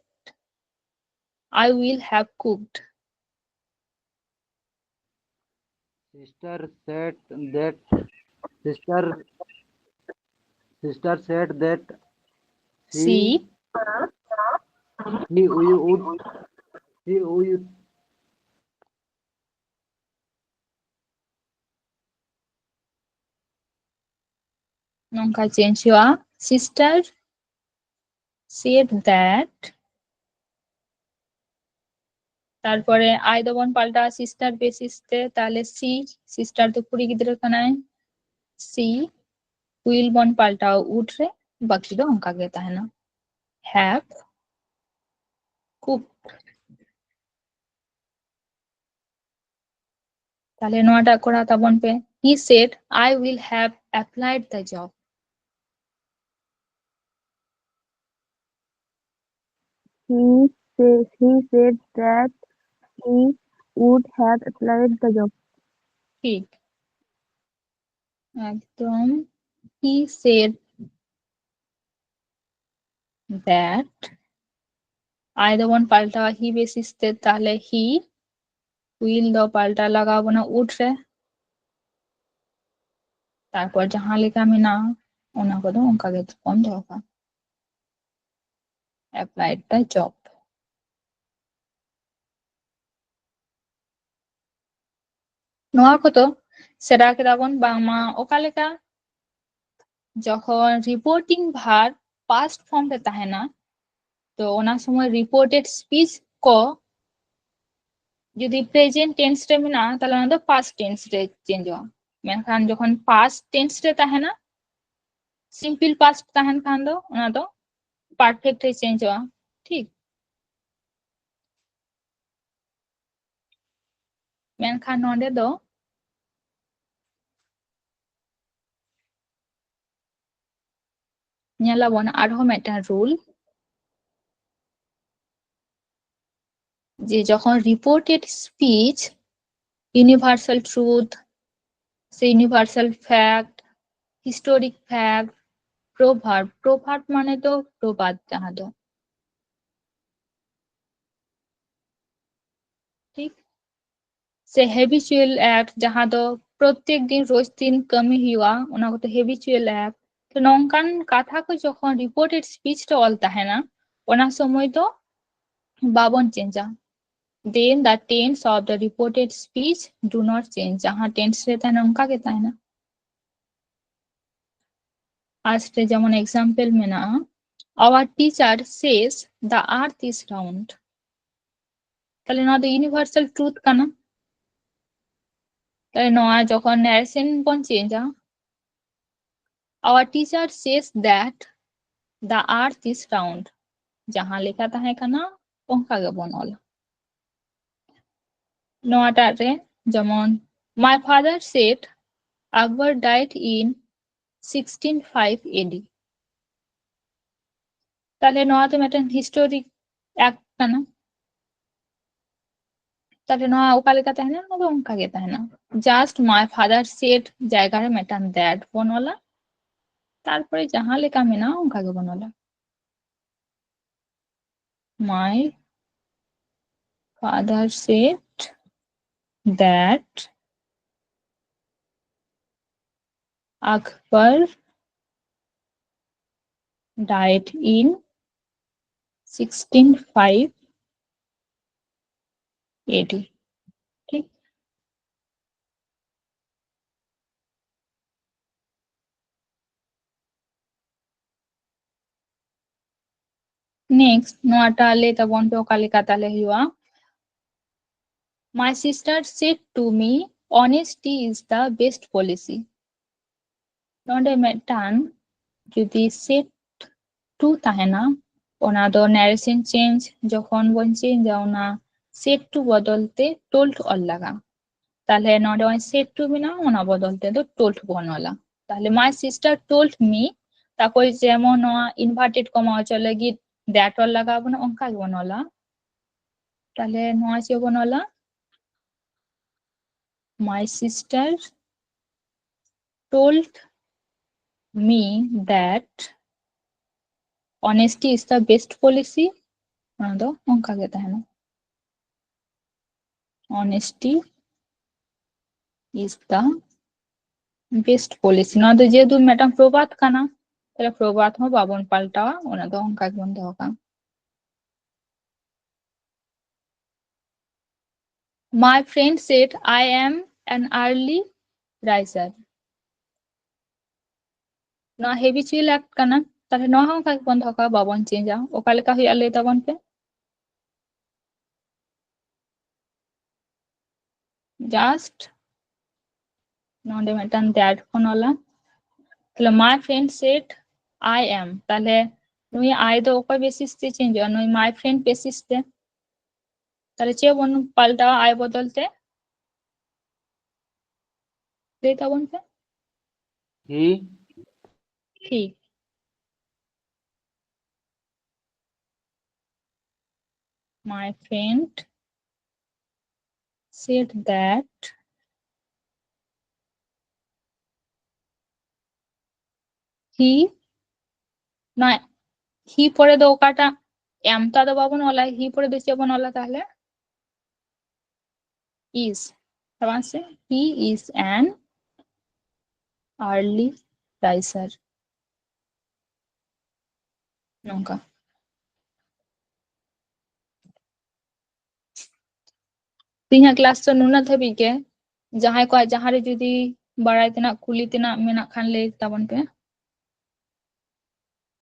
"I will have cooked." Sister said that sister sister said that She she would she would ᱱᱚᱝᱠᱟ change ᱦᱩᱭᱩᱜᱼᱟ, sister said that᱾ ᱛᱟᱨᱯᱚᱨᱮ I ᱫᱚᱵᱚᱱ ᱯᱟᱞᱴᱟᱣᱟ sister basis ᱛᱮ, ᱛᱟᱦᱞᱮ she, sister ᱫᱚ ᱠᱩᱲᱤ ᱜᱤᱫᱽᱨᱟᱹ ᱠᱟᱱᱟᱭ, she will ᱵᱚᱱ ᱯᱟᱞᱴᱟᱣᱟ would ᱨᱮ, ᱵᱟᱹᱠᱤ ᱫᱚ ᱚᱱᱠᱟ ᱜᱮ ᱛᱟᱦᱮᱱᱟ, have cooked᱾ ᱛᱟᱦᱞᱮ ᱱᱚᱣᱟᱴᱟᱜ ᱠᱚᱨᱟᱣ ᱛᱟᱵᱚᱱ ᱯᱮ᱾ He said, "I will have applied the job." He said, he said that he would have applied the job. ঠিক, একদম। He said that, I ᱫᱚᱵᱚᱱ ᱯᱟᱞᱴᱟᱣᱟ he basis ᱛᱮ, ᱛᱟᱦᱞᱮ he, will ᱫᱚ ᱯᱟᱞᱴᱟᱣ ᱞᱟᱜᱟᱣ ᱵᱚᱱᱟ would ᱨᱮ᱾ ᱛᱟᱨᱯᱚᱨ ᱡᱟᱦᱟᱸ ᱞᱮᱠᱟ ᱢᱮᱱᱟᱜᱼᱟ, ᱚᱱᱟ ᱠᱚᱫᱚ ᱚᱱᱠᱟ ᱜᱮ ᱵᱚᱱ ᱫᱚᱦᱚ ᱠᱟᱜᱼᱟ, applied the job᱾ ᱱᱚᱣᱟ ᱠᱚᱫᱚ ᱥᱮᱬᱟ ᱠᱮᱫᱟ ᱵᱚᱱ ᱵᱟᱝᱢᱟ ᱚᱠᱟ ᱞᱮᱠᱟ ᱡᱚᱠᱷᱚᱱ reporting verb past form ᱨᱮ ᱛᱟᱦᱮᱱᱟ, ᱛᱚ ᱚᱱᱟ ᱥᱚᱢᱚᱭ reported speech ᱠᱚ ᱡᱩᱫᱤ present tense ᱨᱮ ᱢᱮᱱᱟᱜᱼᱟ, ᱛᱟᱦᱞᱮ ᱚᱱᱟ ᱫᱚ past tense ᱨᱮ changeᱚᱜᱼᱟ᱾ ᱢᱮᱱᱠᱷᱟᱱ ᱡᱚᱠᱷᱚᱱ ᱯᱟᱥᱴ ᱴᱮᱱᱥ ᱨᱮ ᱛᱟᱦᱮᱱᱟ, ᱥᱤᱢᱯᱤᱞ ᱯᱟᱥᱴ ᱛᱟᱦᱮᱱ ᱠᱷᱟᱱ ᱫᱚ ᱚᱱᱟ ᱫᱚ ᱯᱟᱨᱯᱷᱮᱠᱴ ᱨᱮ ᱪᱮᱧᱡᱚᱜᱼᱟ᱾ ᱴᱷᱤᱠ? ᱢᱮᱱᱠᱷᱟᱱ ᱱᱚᱰᱮ ᱫᱚ ᱧᱮᱞᱟᱵᱚᱱ ᱟᱨᱦᱚᱸ ᱢᱤᱫᱴᱟᱝ ᱨᱩᱞ, ᱡᱮ ᱡᱚᱠᱷᱚᱱ ᱨᱤᱯᱳᱨᱴᱮᱰ ᱥᱯᱤᱪ, ᱤᱭᱩᱱᱤᱵᱷᱟᱨᱥᱟᱞ ᱴᱨᱩᱛᱷ ᱥᱮ ᱤᱭᱩᱱᱤᱵᱷᱟᱨᱥᱟᱞ ᱯᱷᱮᱠᱴ, ᱦᱤᱥᱴᱳᱨᱤᱠ ᱯᱷᱮᱠᱴ, ᱯᱨᱳᱵᱷᱟᱨᱵ, ᱯᱨᱳᱵᱷᱟᱨᱵ ᱢᱟᱱᱮ ᱫᱚ ᱯᱨᱚᱵᱟᱫ, ᱡᱟᱦᱟᱸ ᱫᱚ ᱴᱷᱤᱠ, ᱥᱮ ᱦᱮᱵᱤᱪᱩᱭᱟᱞ ᱮᱠᱴ, ᱡᱟᱦᱟᱸ ᱫᱚ ᱯᱨᱚᱛᱮᱠ ᱫᱤᱱ ᱨᱳᱡ ᱫᱤᱱ ᱠᱟᱹᱢᱤ ᱦᱩᱭᱩᱜᱼᱟ, ᱚᱱᱟ ᱠᱚᱫᱚ ᱦᱮᱵᱤᱪᱩᱭᱟᱞ ᱮᱠᱴ᱾ ᱛᱚ ᱱᱚᱝᱠᱟᱱ ᱠᱟᱛᱷᱟ ᱠᱚ ᱡᱚᱠᱷᱚᱱ ᱨᱤᱯᱳᱨᱴᱮᱰ ᱥᱯᱤᱪ ᱨᱮ ᱚᱞ ᱛᱟᱦᱮᱱᱟ, ᱚᱱᱟ ᱥᱚᱢᱚᱭ ᱫᱚ ᱵᱟᱵᱚᱱ ᱪᱮᱧᱡᱟ᱾ Then the tense of the reported speech do not change. ᱡᱟᱦᱟᱸ ᱴᱮᱱᱥ ᱨᱮ ᱛᱟᱦᱮᱱᱟ, ᱚᱱᱠᱟ ᱜᱮ ᱛᱟᱦᱮᱱᱟ᱾ ᱟᱨ ᱥᱮ ᱡᱮᱢᱚᱱ ᱮᱠᱥᱟᱢᱯᱮᱞ ᱢᱮᱱᱟᱜᱼᱟ, our teacher says the earth is round. ᱛᱟᱦᱞᱮ ᱱᱚᱣᱟ ᱫᱚ ᱤᱭᱩᱱᱤᱵᱷᱟᱨᱥᱟᱞ ᱴᱨᱩᱛᱷ ᱠᱟᱱᱟ᱾ ᱛᱟᱦᱞᱮ ᱱᱚᱣᱟ ᱡᱚᱠᱷᱚᱱ ᱱᱮᱨᱮᱥᱚᱱ ᱵᱚᱱ ᱪᱮᱧᱡᱟ, our teacher says that the earth is round. ᱡᱟᱦᱟᱸ ᱞᱮᱠᱟ ᱛᱟᱦᱮᱸ ᱠᱟᱱᱟ, ᱚᱱᱠᱟ ᱜᱮᱵᱚᱱ ᱚᱞᱟ᱾ ᱱᱚᱣᱟᱴᱟᱜ ᱨᱮ ᱡᱮᱢᱚᱱ, my father said Akbar died in sixteen five A D. ᱛᱟᱦᱞᱮ ᱱᱚᱣᱟ ᱫᱚ ᱢᱤᱫᱴᱮᱱ ᱦᱤᱥᱴᱳᱨᱤᱠ ᱮᱠᱴ ᱠᱟᱱᱟ᱾ ᱛᱟᱦᱞᱮ ᱱᱚᱣᱟ ᱚᱠᱟ ᱞᱮᱠᱟ ᱛᱟᱦᱮᱱᱟ? ᱱᱚᱣᱟ ᱫᱚ ᱚᱱᱠᱟ ᱜᱮ ᱛᱟᱦᱮᱱᱟ᱾ Just my father said ᱡᱟᱭᱜᱟ ᱨᱮ ᱢᱤᱫᱴᱟᱝ that ᱵᱚᱱ ᱚᱞᱟ, ᱛᱟᱨᱯᱚᱨᱮ ᱡᱟᱦᱟᱸ ᱞᱮᱠᱟ ᱢᱮᱱᱟᱜᱼᱟ ᱚᱱᱠᱟ ᱜᱮᱵᱚᱱ ᱚᱞᱟ᱾ My father said that Akbar died in sixteen five A D. ᱴᱷᱤᱠ? Next, ᱱᱚᱣᱟᱴᱟᱜ ᱞᱟᱹᱭ ᱛᱟᱵᱚᱱ ᱯᱮ ᱚᱠᱟ ᱞᱮᱠᱟ ᱛᱟᱦᱞᱮ ᱦᱩᱭᱩᱜᱼᱟ᱾ My sister said to me Honesty is the best policy. ᱱᱚᱰᱮ ᱢᱤᱫᱴᱟᱝ ᱡᱩᱫᱤ set to ᱛᱟᱦᱮᱱᱟ, ᱚᱱᱟ ᱫᱚ narration change ᱡᱚᱠᱷᱚᱱ ᱵᱚᱱ changeᱟ, ᱚᱱᱟ set to ᱵᱚᱫᱚᱞ ᱛᱮ told ᱚᱞ ᱞᱟᱜᱟᱜᱼᱟ᱾ ᱛᱟᱦᱞᱮ ᱱᱚᱰᱮ ᱱᱚᱜᱼᱚᱭ set to ᱢᱮᱱᱟᱜᱼᱟ, ᱚᱱᱟ ᱵᱚᱫᱚᱞ ᱛᱮ ᱫᱚ told ᱵᱚᱱ ᱚᱞᱟ᱾ ᱛᱟᱦᱞᱮ my sister told me, ᱛᱟᱨᱯᱚᱨ ᱡᱮᱢᱚᱱ ᱱᱚᱣᱟ inverted comma ᱚᱪᱚᱜ ᱞᱟᱹᱜᱤᱫ that ᱚᱞ ᱞᱟᱜᱟᱣ ᱵᱚᱱᱟ, ᱚᱱᱠᱟ ᱜᱮᱵᱚᱱ ᱚᱞᱟ᱾ ᱛᱟᱦᱞᱮ ᱱᱚᱣᱟ ᱪᱮᱫ ᱵᱚᱱ ᱚᱞᱟ? My sister told me that honesty is the best policy. ᱚᱱᱟ ᱫᱚ ᱚᱱᱠᱟ ᱜᱮ ᱛᱟᱦᱮᱱᱟ, honesty is the best policy. ᱱᱚᱣᱟ ᱫᱚ ᱡᱮᱦᱮᱛᱩ ᱢᱤᱫᱴᱟᱝ ᱯᱨᱚᱵᱟᱫ ᱠᱟᱱᱟ, ᱛᱟᱦᱞᱮ ᱯᱨᱚᱵᱟᱫ ᱦᱚᱸ ᱵᱟᱵᱚᱱ ᱯᱟᱞᱴᱟᱣᱟ, ᱚᱱᱟ ᱫᱚ ᱚᱱᱠᱟ ᱜᱮᱵᱚᱱ ᱫᱚᱦᱚ ᱠᱟᱜᱼᱟ᱾ My friend said I am an early riser. ᱱᱚᱣᱟ habitual act ᱠᱟᱱᱟ, ᱛᱟᱦᱞᱮ ᱱᱚᱣᱟ ᱦᱚᱸ ᱚᱱᱠᱟ ᱜᱮᱵᱚᱱ ᱫᱚᱦᱚ ᱠᱟᱜᱼᱟ, ᱵᱟᱵᱚᱱ changeᱟ᱾ ᱚᱠᱟ ᱞᱮᱠᱟ ᱦᱩᱭᱩᱜᱼᱟ ᱞᱟᱹᱭ ᱛᱟᱵᱚᱱ ᱯᱮ? Just ᱱᱚᱰᱮ ᱢᱤᱫᱴᱟᱝ that ᱵᱚᱱ ᱚᱞᱟ᱾ ᱛᱟᱦᱞᱮ my friend said I am, ᱛᱟᱦᱞᱮ ᱱᱩᱭ I ᱫᱚ ᱚᱠᱚᱭ basis ᱛᱮ changeᱚᱜᱼᱟ? ᱱᱩᱭ my friend basis ᱛᱮ᱾ ᱛᱟᱦᱞᱮ ᱪᱮᱫ ᱵᱚᱱ ᱯᱟᱞᱴᱟᱣᱟ I ᱵᱚᱫᱚᱞ ᱛᱮ? ᱞᱟᱹᱭ ᱛᱟᱵᱚᱱ ᱯᱮ᱾ He. He. My friend said that he, ᱱᱚᱣᱟ he ᱯᱚᱨᱮ ᱫᱚ ᱚᱠᱟᱴᱟᱜ am ᱴᱟᱜ ᱫᱚ ᱵᱟᱵᱚᱱ ᱚᱞᱟ, he ᱯᱚᱨᱮ ᱫᱚ ᱪᱮᱫ ᱵᱚᱱ ᱚᱞᱟ ᱛᱟᱦᱞᱮ? Is. ᱦᱮᱸ ᱵᱟᱝ ᱥᱮ? He is an early riser. ᱱᱚᱝᱠᱟ᱾ ᱛᱮᱦᱮᱧᱟᱜ class ᱫᱚ ᱱᱩᱱᱟᱹᱜ ᱫᱷᱟᱹᱵᱤᱡ ᱜᱮ᱾ ᱡᱟᱦᱟᱸᱭ ᱠᱚᱣᱟᱜ ᱡᱟᱦᱟᱸ ᱨᱮ ᱡᱩᱫᱤ ᱵᱟᱲᱟᱭ ᱛᱮᱱᱟᱜ, ᱠᱩᱞᱤ ᱛᱮᱱᱟᱜ ᱢᱮᱱᱟᱜ ᱠᱷᱟᱱ ᱞᱟᱹᱭ ᱛᱟᱵᱚᱱ ᱯᱮ᱾